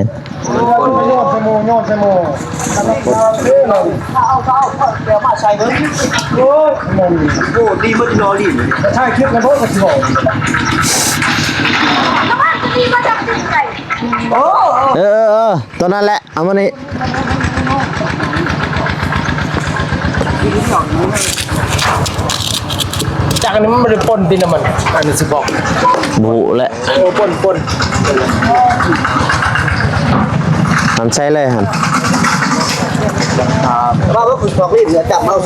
ໂອ້ຍ ໂຍນໃສ່ໝູ່ ໂຍນໃສ່ໝູ່ ເອົາ ເອົາ ເອົາ ເອົາມາໃສ່ເບິ່ງ ໂອ້ຍ ໂອ້ ດີໝົດດອກນີ້ ຖ່າຍຄລິບນຳບໍ່ ກໍຊິບອກ ໂອ້ ເອີ ເອີ ເອີ ຕົວນັ້ນແຫຼະ ເອົາມານີ້ ຈັກອັນນີ້ມັນບໍ່ໄດ້ປົນຕິນ້ຳມັນ ອັນນີ້ຊິບອກ ບໍ່ແຫຼະ ເອີ ປົນ ປົນ ມັນໃສ່ເລີຍຫັ້ນ ວ່າວ່າຄຸນສອກລີ້ນ ຈັບເອົາ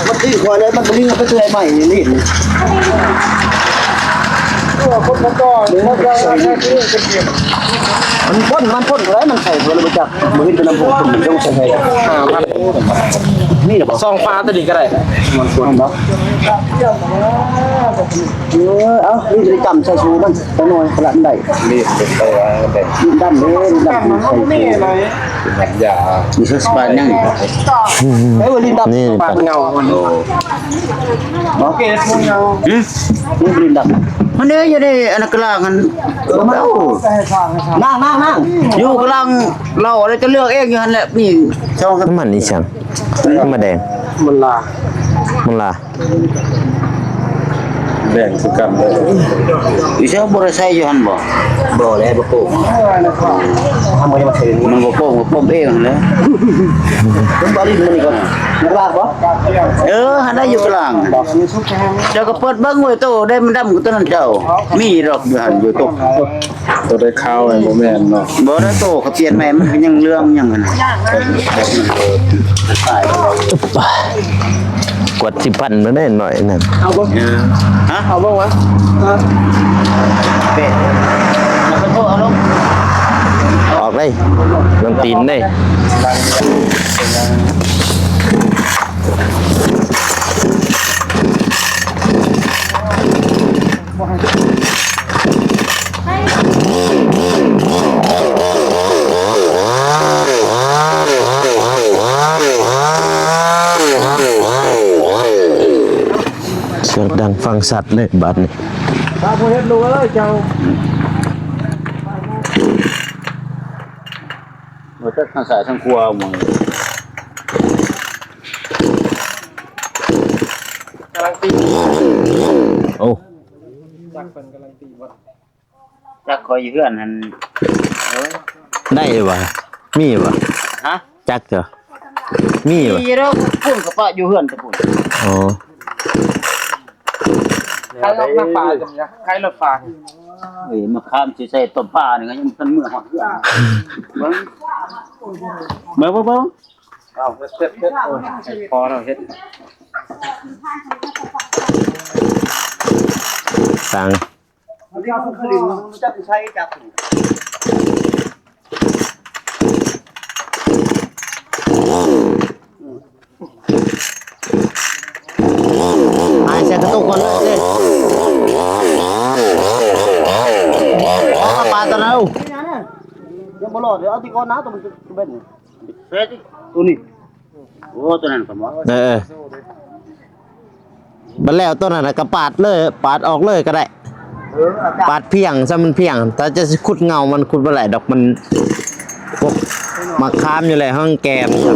ມັນຖືກວ່າເລີຍ ມັນບໍ່ມີເງິນໄປຊື້ໃໝ່ລີ້ນ ຕົວຄົນບໍ່ຕໍ່ ມັນພົ້ນ ມັນພົ້ນເທົ່າໃດ ມັນໃສ່ເທົ່າໃດບໍ່ຈັກ ບໍ່ເຫັນເປັນນຳພົ້ນ ມັນຕ້ອງໃສ່ໃຫ້ ຫ້າພັນ ມີແລ້ວບໍ່ ສອງຝາຕົວນີ້ກໍໄດ້ ມັນຄົນບໍ່ ເອີ ເອົາ ມີແຕ່ກຳໃສ່ຊູມັນ ຈັກໜ່ອຍ ຂະໜາດໃດ ລີ້ນເປັນໄປວ່າໄດ້ ລີ້ນດຳເດ້ ລີ້ນດຳໃສ່ຊູ ມັນຢາ ມີສະບາຍຍັງ ເອີ ລີ້ນດຳ ນີ້ ປາກເຫງົາ ໂອ້ ບໍ່ ເກດເຫງົາ ຫື ນີ້ລີ້ນດຳ ມັນເດ້ຢູ່ໃນອັນນັ້ນກະລາງຫັ້ນ ເອີ ນາງ ນາງ ນາງ ຢູ່ກະລາງ ເຮົາໄດ້ຈະເລືອກເອງຢູ່ຫັ້ນແຫຼະ ມີສອງ ນ້ຳມັນອີ່ຫຍັງ ນ້ຳມັນແດງ ມັນລາ ມັນລາ ແບ່ງຄືກັນເລີຍ ຢູ່ໃສ ບໍ່ໄດ້ໃສ່ຢູ່ຫັ້ນບໍ່? ບໍ່ແຫຼະ ບໍ່ໂປ້ງ ມັນບໍ່ໂປ້ງ ໂປ້ງເອງຫັ້ນແຫຼະ ເບິ່ງບໍ່ ລີ້ນມັນນີ້ກ່ອນ ມັນລາກບໍ່? ເອີ ຫັ້ນໄດ້ຢູ່ກະລາງ ເຈົ້າກໍເປີດເບິ່ງເວີຍ ໂຕໃດມັນດຳກວ່າໂຕນັ້ນເຈົ້າ ມີດອກຢູ່ຫັ້ນ ຢູ່ຕົກ ໂຕໄດ້ຂາວ ບໍ່ແມ່ນເນາະ ບໍ່ໄດ້ ໂຕເຂົາປ່ຽນໃໝ່ ມັນກໍຍັງເຫຼືອງຍັງຫັ້ນນະ ກວດສິພັນແລ້ວເດ້ໜ້ອຍນັ້ນ ເອົາບໍ່ ຮະ ເອົາບໍ່ວະ ເປັດ ອອກເລີຍ ລົງຕີນເດ້. ສຽງດັງຟັງຊັດເລີຍບາດນີ້ ຖ້າບໍ່ເຮັດລູກເອີຍເຈົ້າ ບໍ່ຈັກທາງຊ້າຍທາງຂວາໝົດ ກຳລັງຕີ ໂອ້ ຈັກເພິ່ນກຳລັງຕີບໍ່ ຈັກຂ້ອຍຢູ່ເຮືອນຫັ້ນ ໂອ້ຍ ໄດ້ຢູ່ຫວາ ມີຢູ່ຫວາ ຮະ ຈັກເຈົ້າ ມີຢູ່ຫວາ ມີຢູ່ດອກ ພຸ້ນກໍປະຢູ່ເຮືອນແຕ່ພຸ້ນ ອໍ ໃຄອອກມາປາ ໃຄລົດປາ ເອີຍ ມາຄາມຊິໃສ່ຕົ້ມປານີ້ ກໍຍັງທັນເມືອຮອດເຮືອນ ເບິ່ງ ເບິ່ງ ເບິ່ງ ເອົາ ເຮັດ ເຮັດ ເຮັດ ໂອ້ຍ ໃຫ້ພໍເຮົາເຮັດ ຕ່າງ ຫາຍໃສ່ກະຕຸກກ່ອນເລີຍ ເອົາປາຕົວນັ້ນ ຍັງບໍ່ລອດເດີ ເອົາທີ່ກ່ອນນະ ຕົວມັນເປັນນີ້ ເອີ ຕົວນັ້ນກໍບໍ່ ເອີ ບັດແລ້ວຕົວນັ້ນນະກໍປາດເລີຍ ປາດອອກເລີຍກໍໄດ້ ເອີ ປາດພຽງຊະ ມັນພຽງ ຖ້າຈະຂຸດເຫງົາມັນຂຸດບໍ່ໄດ້ດອກ ມັນ ພວກໝາກຂາມຢູ່ແລ້ວ ເຮົາແກ່ມັນຊະ.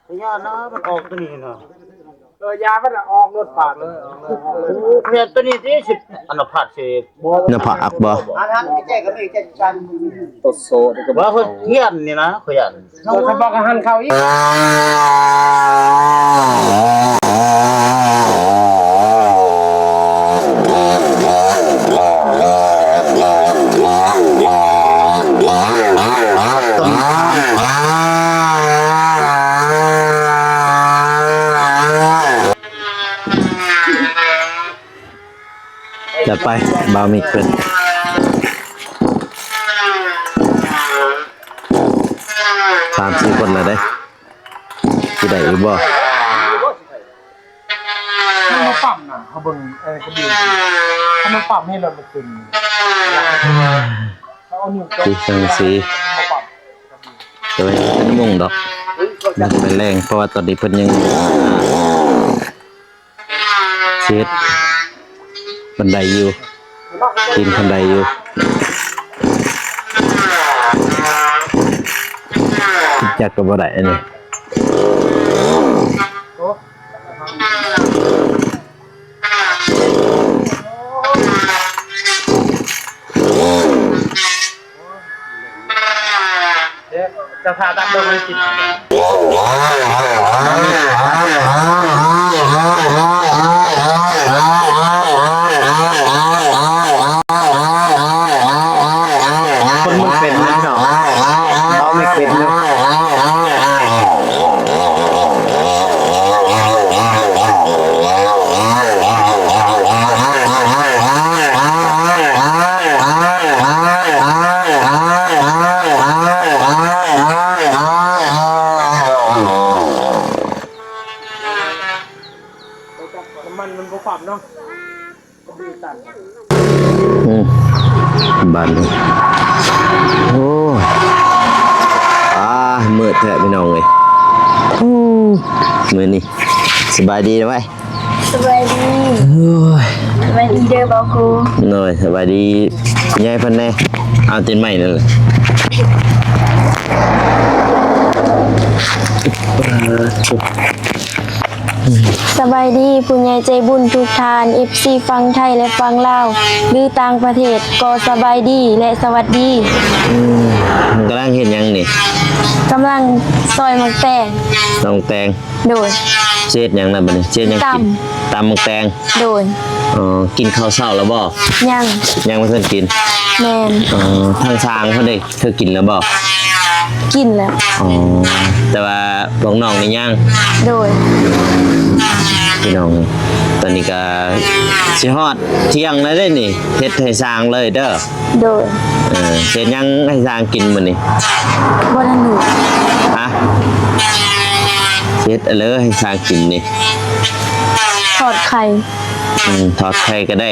ພະຍານນະ ມັນອອກຕົວນີ້ນະ ເອີ ຢາມັນອອກລົດປາດເລີຍ ໂອ້ ພະຍານຕົວນີ້ຕິ ຊິອັນນະພາດຊິ ອັນນະພາດບໍ່ ອັນນັ້ນແຈກກໍມີແຈກກັນ ໂຕໂຊ ວ່າເພິ່ນພຽນນີ້ນະ ພະຍານ ເອີ ຄັນບໍ່ກໍຫັນເຂົ້າອີກ ຈັດໄປ ບ່າວມິກເພິ່ນ ສາມສີ່ຄົນແລ້ວເດ້ ຊິໄດ້ຢູ່ບໍ່? ມັນບໍ່ປ້ຳນະ ເຮົາເບິ່ງ ເອີ ກະບີ ຖ້າມັນປ້ຳໃຫ້ລົດມັນຂຶ້ນ ເຮົາເອົານິ້ວໂປ້ງ ຕິດສັງກະສີ ບໍ່ປ້ຳ ແຕ່ວ່າຍັງບໍ່ທັນມຸງດອກ ມັນເປັນແລງ ເພາະວ່າຕອນນີ້ເພິ່ນຍັງ ເຮັດ ບັນໄດຢູ່ ປີນບັນໄດຢູ່ ຈັກກໍບໍ່ໄດ້ອັນນີ້ ຈະຜ່າຕັດເບິ່ງໃຫ້ຊິ ຄົນມັນເປັນເນາະ ເຮົາມີເປັນຢູ່. ນ້ຳມັນມັນບໍ່ຄວ່ຳເນາະ. ອືມ ບາດນີ້ ໂອ້ຍ ອາ ມືດແທ້ພີ່ນ້ອງເອີຍ. ໂອ້ ມື້ນີ້ ສະບາຍດີເດີໄວ. ສະບາຍດີ. ໂອ້ຍ ສະບາຍດີເດີບ່າວໂຄ. ໂດຍ ສະບາຍດີຍາຍເພິ່ນແດ່. ເອົາຕີນໄມ້ນັ້ນແຫຼະ. ສະບາຍດີຜູ້ໃຫຍ່ໃຈບຸນທຸກທ່ານ ເອັຟຊີ ຝັ່ງໄທ ແລະ ຝັ່ງລາວ ຫຼື ຕ່າງປະເທດ ກໍສະບາຍດີ ແລະ ສະຫວັດດີ. ອືມ ກຳລັງເຮັດຫຍັງນີ້? ກຳລັງຊອຍໝາກແຕງ. ຊອຍໝາກແຕງ. ໂດຍ. ຊິເຮັດຫຍັງນະບັດນີ້? ຊິເຮັດຫຍັງກິນ? ຕຳ. ຕຳໝາກແຕງ. ໂດຍ. ອໍ ກິນເຂົ້າເຊົ້າແລ້ວບໍ່? ຍັງ. ຍັງບໍ່ທັນກິນ? ແມ່ນ. ອໍ ທາງຊ່າງເພິ່ນເດ ເຈົ້າກິນແລ້ວບໍ່? ກິນແລ້ວ. ອໍ ແຕ່ວ່າພວກນ້ອງນີ້ຍັງ? ໂດຍ. ພີ່ນ້ອງ ຕອນນີ້ກະຊິຮອດທ່ຽງແລ້ວເດ້ນີ້ ເຮັດໃຫ້ຊ່າງເລີຍເດີ. ໂດຍ. ເອີ ເຮັດຫຍັງໃຫ້ຊ່າງກິນມື້ນີ້? ບໍ່ທັນຮູ້. ຮະ? ເຮັດເລີຍໃຫ້ຊ່າງກິນນີ້. ທອດໄຂ່. ອືມ ທອດໄຂ່ກໍໄດ້.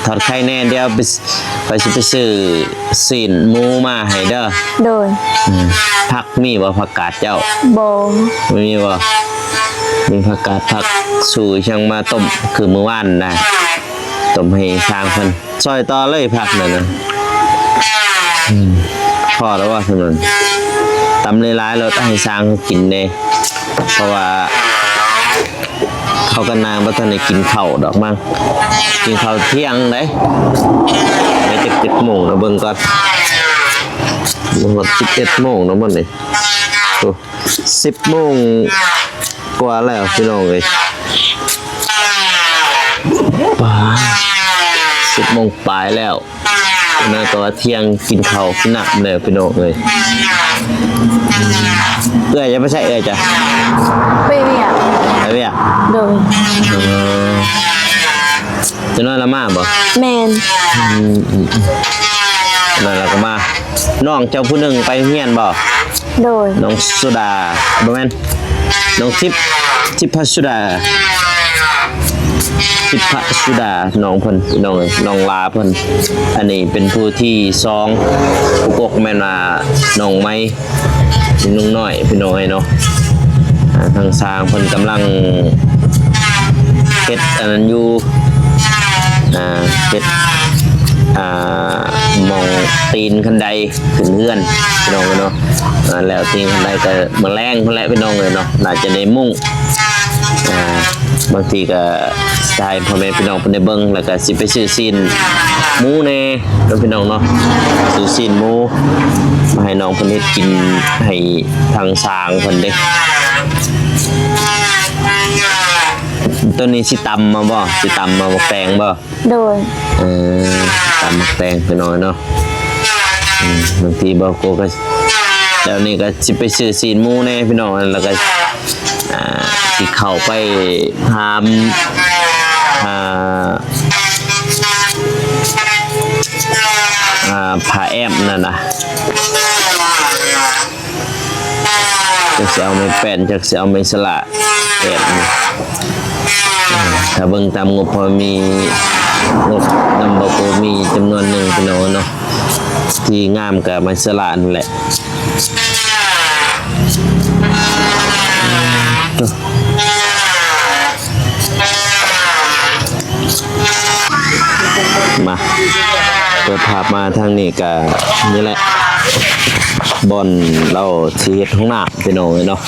ທອດໄຂ່ແດ່ ດຽວໄປ ຂ້ອຍຊິໄປຊື້ຊີ້ນໝູມາໃຫ້ເດີ. ໂດຍ. ອືມ ຜັກມີບໍ່? ຜັກກາດເຈົ້າ? ບໍ່. ບໍ່ມີບໍ່? ມີຜັກກາດ ຜັກຊູ່ ອີຫຍັງມາຕົ້ມ ຄືມື້ວານນະ ຕົ້ມໃຫ້ຊ່າງເພິ່ນ. ຊອຍຕໍ່ເລີຍຜັກນັ້ນນະ. ອືມ ພໍແລ້ວບໍ່? ສ່ຳນັ້ນ ຕຳຫຼາຍໆໂລດ ໃຫ້ຊ່າງເຂົາກິນແດ່ ເພາະວ່າ ເຂົາກັບນາງບໍ່ທັນໄດ້ກິນເຂົ້າດອກມັງ ກິນເຂົ້າທ່ຽງໃດ໋. ໄດ້ຈັກ ຈັກໂມງນະ ເບິ່ງກ່ອນ. ບໍ່ຮອດສິບເອັດໂມງເນາະມື້ນີ້. ໂອ້ ສິບໂມງກວ່າແລ້ວພີ່ນ້ອງເອີຍ. ປາ ສິບໂມງປາຍແລ້ວ. ນັ້ນກໍວ່າທ່ຽງ ກິນເຂົ້າກິນນ້ຳແລ້ວພີ່ນ້ອງເອີຍ. ເອື້ອຍຈະໄປໃສ? ເອື້ອຍຈະໄປວຽກ. ໄປວຽກ? ໂດຍ. ເອີ ຈັກໜ້ອຍລະມາບໍ່? ແມ່ນ. ອືມ ອືມ ອືມ ນັ້ນລະກໍມາ. ນ້ອງເຈົ້າຜູ້ໜຶ່ງໄປໂຮງຮຽນບໍ່? ໂດຍ. ນ້ອງສຸດາ ບໍ່ແມ່ນ ນ້ອງທິບ ທິບພະສຸດາ ທິບພະສຸດາ ນ້ອງເພິ່ນ ນ້ອງ ນ້ອງຫຼ້າເພິ່ນ. ອັນນີ້ເປັນຜູ້ທີສອງ ຜູ້ກົກແມ່ນວ່ານ້ອງໃໝ່ ນ້ອງນ້ອຍ ພີ່ນ້ອງເອີຍເນາະ. ອ່າ ທາງຊ່າງເພິ່ນກຳລັງເຮັດອັນນັ້ນຢູ່ ອ່າ ເຮັດ ອ່າ ໝ່ອງຕີນຄັນໄດ ຂຶ້ນເຮືອນພີ່ນ້ອງເນາະ. ອ່າ ແລ້ວທີ່ຄັນໄດກໍມື້ແລງພຸ້ນແຫຼະພີ່ນ້ອງເອີຍເນາະ ໜ້າຈະໄດ້ມຸງ. ອ່າ ບາງທີກໍຖ່າຍໃຫ້ພໍ່ແມ່ພີ່ນ້ອງເພິ່ນໄດ້ເບິ່ງ ແລ້ວກໍຊິໄປຊື້ຊີ້ນໝູແດ່ເນາະພີ່ນ້ອງເນາະ ຊື້ຊີ້ນໝູມາໃຫ້ນ້ອງເພິ່ນເຮັດກິນໃຫ້ທາງຊ່າງເພິ່ນເດ້. ໂຕນີ້ຊິຕຳມາບໍ່? ຊິຕຳມາໝາກແຕງບໍ່? ໂດຍ. ເອີ ຕຳໝາກແຕງໄປໜ້ອຍເນາະ. ອືມ ບາງທີບ່າວໂກກໍ ດຽວນີ້ກໍຊິໄປຊື້ຊີ້ນໝູແດ່ພີ່ນ້ອງ ແລ້ວກໍ ອ່າ ຊິເຂົ້າໄປຖາມ ອ່າ ອ່າ ພະແອມນັ້ນນະ. ຈັກຊິເອົາໄມ້ແປ້ນ ຈັກຊິເອົາໄມ້ສະຫຼາແປ້ນນີ້. ຖ້າເບິ່ງຕາມງົບ ພໍມີງົບນຳ ບໍ່ພໍມີຈຳນວນໜຶ່ງພີ່ນ້ອງເນາະ. ທີ່ງາມກໍໄມ້ສະຫຼານັ້ນແຫຼະ. ມາ ເປີດພາບມາທາງນີ້ກະນີ້ແຫຼະ ບ່ອນລາວຊິເຮັດຫ້ອງນ້ຳພີ່ນ້ອງເອີຍເນາະ.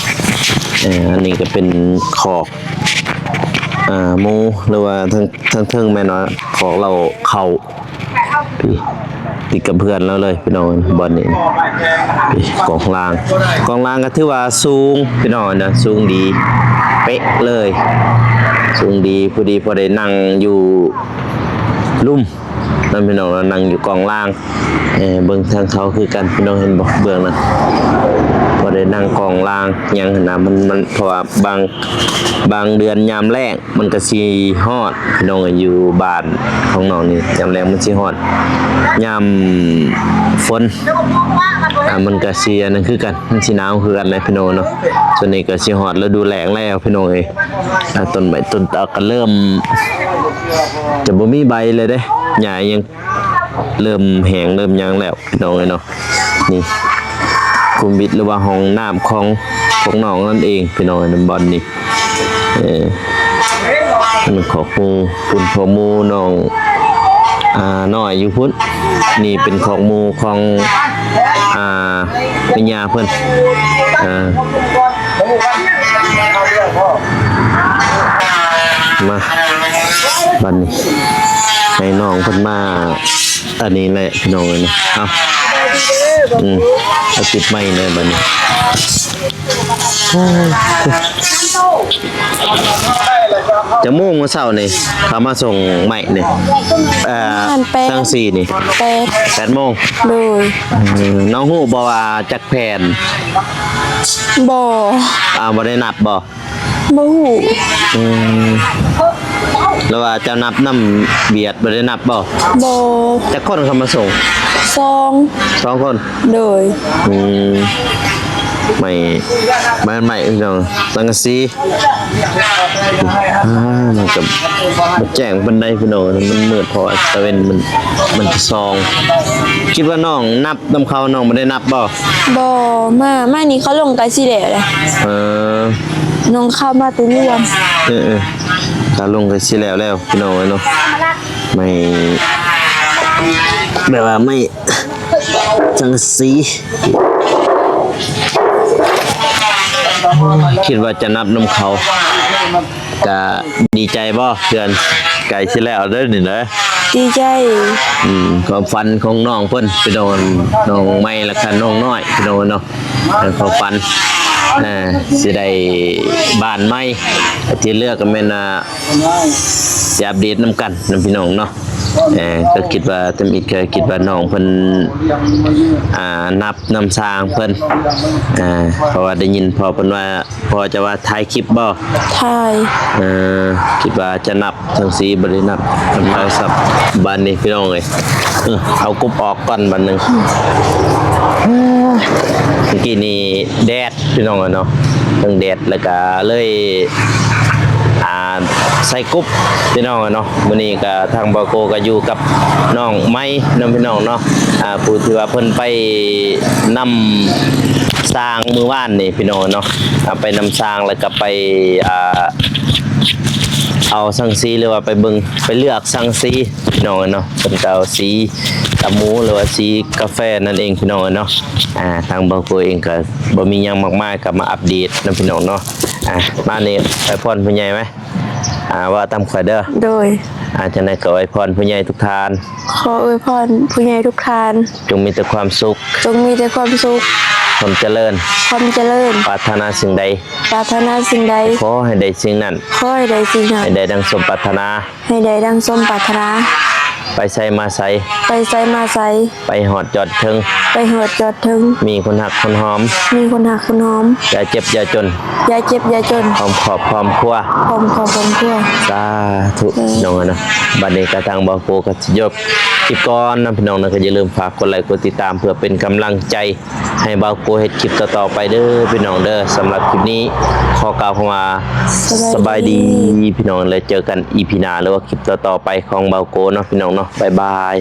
ເອີ ອັນນີ້ກະເປັນຄອກ ອ່າ ໝູ ຫຼືວ່າທາງ ທາງເທິງແມ່ນວ່າຄອກລາວເຂົ້າ. ນີ້ ຕິດກັບເຮືອນລາວເລີຍພີ່ນ້ອງ ບ່ອນນີ້ ນີ້ກອງລາງ ກອງລາງກໍຖືວ່າສູງພີ່ນ້ອງນະ ສູງດີເປະເລີຍ ສູງດີພໍດີ ພໍໄດ້ນັ່ງຢູ່ລຸ່ມ ນຳພີ່ນ້ອງເນາະ ນັ່ງຢູ່ກອງລາງ ເອີ ເບິ່ງທາງເຂົາຄືກັນ ພີ່ນ້ອງເຫັນບໍ່ ເບື້ອງນັ້ນ ພໍໄດ້ນັ່ງກອງລາງຫຍັງຫັ້ນນະ ມັນ ມັນ ເພາະວ່າບາງ ບາງເດືອນຍາມແລ້ງ ມັນກໍຊິຮອດ ພີ່ນ້ອງເອີຍ ຢູ່ບ້ານຂອງນ້ອງນີ້ ຍາມແລ້ງມັນຊິຮອດ ຍາມຝົນ ອ່າ ມັນກໍຊິອັນນັ້ນຄືກັນ ມັນຊິໜາວຄືກັນແຫຼະ ພີ່ນ້ອງເນາະ ສ່ວນນີ້ກໍຊິຮອດລະດູແລ້ງແລ້ວ ພີ່ນ້ອງເອີຍ ອ່າ ຕົ້ນໄມ້ຕົ້ນຕອກກໍເລີ່ມຈະບໍ່ມີໃບແລ້ວເດ້ ຫຍ້າຫຍັງ ເລີ່ມແຫ້ງເລີ່ມຫຍັງແລ້ວ ພີ່ນ້ອງເອີຍເນາະ ນີ້ກຸມວິດ ຫຼືວ່າຫ້ອງນ້ຳຂອງພວກນ້ອງນັ້ນເອງ ພີ່ນ້ອງເອີຍ ບ່ອນນີ້ ເອີ ອັນນັ້ນຄອກໝູ ພຸ້ນຄອກໝູນ້ອງ ອ່າ ນ້ອຍຢູ່ພຸ້ນ ນີ້ເປັນຄອກໝູຂອງ ອ່າ ແມ່ຍ່າເພິ່ນ ເອີ ມາ ບັດນີ້ໃຫ້ນ້ອງເພິ່ນມາ ອັນນີ້ແຫຼະພີ່ນ້ອງເອີຍເນາະ ເອົາ ອືມ ເອົາຕິດໄມແດ່ບັດນີ້ ໂອ້ຍ ຈັກໂມງມື້ເຊົ້ານີ້ ເຂົາມາສົ່ງໄມ້ນີ້ ເອີ ປະມານແປດ ສັງສີນີ້ ແປດ ແປດໂມງ ໂດຍ ອືມ ນ້ອງຮູ້ບໍ່ວ່າຈັກແຜ່ນ? ບໍ່ ອ່າ ບໍ່ໄດ້ນັບບໍ່? ບໍ່ຮູ້ ອືມ ຫຼືວ່າເຈົ້ານັບນຳວຽດ ບໍ່ໄດ້ນັບບໍ່? ບໍ່ ຈັກຄົນເຂົ້າມາສົ່ງ? ສອງ ສອງຄົນ ໂດຍ ອືມ ໄມ້ ໄມ້ ໄມ້ ພີ່ນ້ອງ ສັງກະສີ ອ່າ ມັນກໍບໍ່ແຈ້ງປານໃດພີ່ນ້ອງ ມັນມືດ ເພາະວ່າຕາເວັນມັນ ມັນຈະສ່ອງ ຄິດວ່ານ້ອງນັບນຳເຂົາ ນ້ອງບໍ່ໄດ້ນັບບໍ່? ບໍ່ ມາ ມານີ້ເຂົາລົງໃກ້ຊິແລ້ວແຫຼະ ເອີ ນ້ອງເຂົ້າມາແຕ່ຍວນ ເອີໆ ເຂົາລົງໃກ້ຊິແລ້ວແລ້ວ ພີ່ນ້ອງເອີຍເນາະ ໄມ້ ແບບວ່າໄມ້ ສັງກະສີ ຄິດວ່າຈະນັບນຳເຂົາ ກະດີໃຈບໍ່ ເຮືອນໃກ້ຊິແລ້ວເດີນີ້ເດີ? ດີໃຈ ອືມ ຄວາມຝັນຂອງນ້ອງເພິ່ນ ພີ່ນ້ອງ ນ້ອງໃໝ່ ແລ້ວກະນ້ອງນ້ອຍ ພີ່ນ້ອງເນາະ ເອີ ຄວາມຝັນ ເອີ ຊິໄດ້ບ້ານໃໝ່ ທີ່ເຫຼືອກໍແມ່ນ ອ່າ ຊິອັບເດດນຳກັນນຳພີ່ນ້ອງເນາະ ເອີ ກໍຄິດວ່າ ທຳອິດກໍຄິດວ່ານ້ອງເພິ່ນ ອ່າ ນັບນຳຊ່າງເພິ່ນ ເອີ ເພາະວ່າໄດ້ຍິນພໍ່ເພິ່ນວ່າ ພໍ່ຈະວ່າຖ່າຍຄລິບບໍ່? ຖ່າຍ ເອີ ຄິດວ່າຈະນັບ ສັງກະສີບໍ່ໄດ້ນັບ ນຳເຂົາຊ້ຳ ບາດນີ້ພີ່ນ້ອງເອີຍ ເອີ ເອົາກົບອອກກ່ອນບາດໜຶ່ງ ເມື່ອກີ້ນີ້ແດດ ພີ່ນ້ອງເອີຍເນາະ ທັງແດດ ແລ້ວກະເລີຍ ອ່າ ໃສ່ກົບ ພີ່ນ້ອງເອີຍເນາະ ມື້ນີ້ກະທາງບ່າວໂກກະຢູ່ກັບນ້ອງໃໝ່ເນາະ ພີ່ນ້ອງເນາະ ອ່າ ຜູ້ທີ່ວ່າເພິ່ນໄປນຳຊ່າງມື້ວານນີ້ ພີ່ນ້ອງເນາະ ອ່າ ໄປນຳຊ່າງ ແລ້ວກະໄປ ອ່າ ເອົາສັງກະສີ ຫຼືວ່າໄປເບິ່ງ ໄປເລືອກສັງກະສີ ພີ່ນ້ອງເອີຍເນາະ ເພິ່ນກໍເອົາສີຕາໝູ ຫຼືວ່າສີກາແຟນັ້ນເອງ ພີ່ນ້ອງເອີຍເນາະ ອ່າ ທາງບ່າວໂກເອງກໍບໍ່ມີຫຍັງມາກມາຍ ກໍມາອັບເດດນຳພີ່ນ້ອງເນາະ ອ່າ ມານີ້ໄປພອນຜູ້ໃຫຍ່ໄວ້ ອ່າ ເວົ້າຕາມຂ້ອຍເດີ ໂດຍ ອ່າ ຈັ່ງໃດກໍອວຍພອນຜູ້ໃຫຍ່ທຸກທ່ານ ຂໍອວຍພອນຜູ້ໃຫຍ່ທຸກທ່ານ ຈົ່ງມີແຕ່ຄວາມສຸກ ຈົ່ງມີແຕ່ຄວາມສຸກ ຄວາມຈະເລີນ ຄວາມຈະເລີນ ປາດຖະໜາສິ່ງໃດ ປາດຖະໜາສິ່ງໃດ ຂໍໃຫ້ໄດ້ສິ່ງນັ້ນ ຂໍໃຫ້ໄດ້ສິ່ງນັ້ນ ໃຫ້ໄດ້ດັ່ງສົມປາດຖະໜາ ໃຫ້ໄດ້ດັ່ງສົມປາດຖະໜາ ໄປໃສມາໃສ ໄປໃສມາໃສ ໄປຮອດຍອດເທິງ ໄປຮອດຍອດເທິງ ມີຄົນຮັກຄົນຫອມ ມີຄົນຮັກຄົນຫອມ ຢ່າເຈັບຢ່າຈົນ ຢ່າເຈັບຢ່າຈົນ ພ້ອມຄອບພ້ອມຄົວ ພ້ອມຄອບພ້ອມຄົວ ສາທຸ ເອີ ພີ່ນ້ອງເນາະ ບັດນີ້ກະທາງບ່າວໂກກະຊິຈົບຄລິບກ່ອນນະ ພີ່ນ້ອງເນາະ ກໍຢ່າລືມຝາກກົດໄລກົດຕິດຕາມ ເພື່ອເປັນກຳລັງໃຈ ໃຫ້ບ່າວໂກເຮັດຄລິບຕໍ່ໆໄປເດີພີ່ນ້ອງເດີ. ສຳລັບຄລິບນີ້ຂໍກ່າວຄຳວ່າ ສະບາຍດີ ສະບາຍດີພີ່ນ້ອງ ແລ້ວເຈີກັນອີພີໜ້າ ຫຼືວ່າຄລິບຕໍ່ໆໄປຂອງບ່າວໂກເນາະພີ່ນ້ອງເນາະ. ບາຍບາຍ.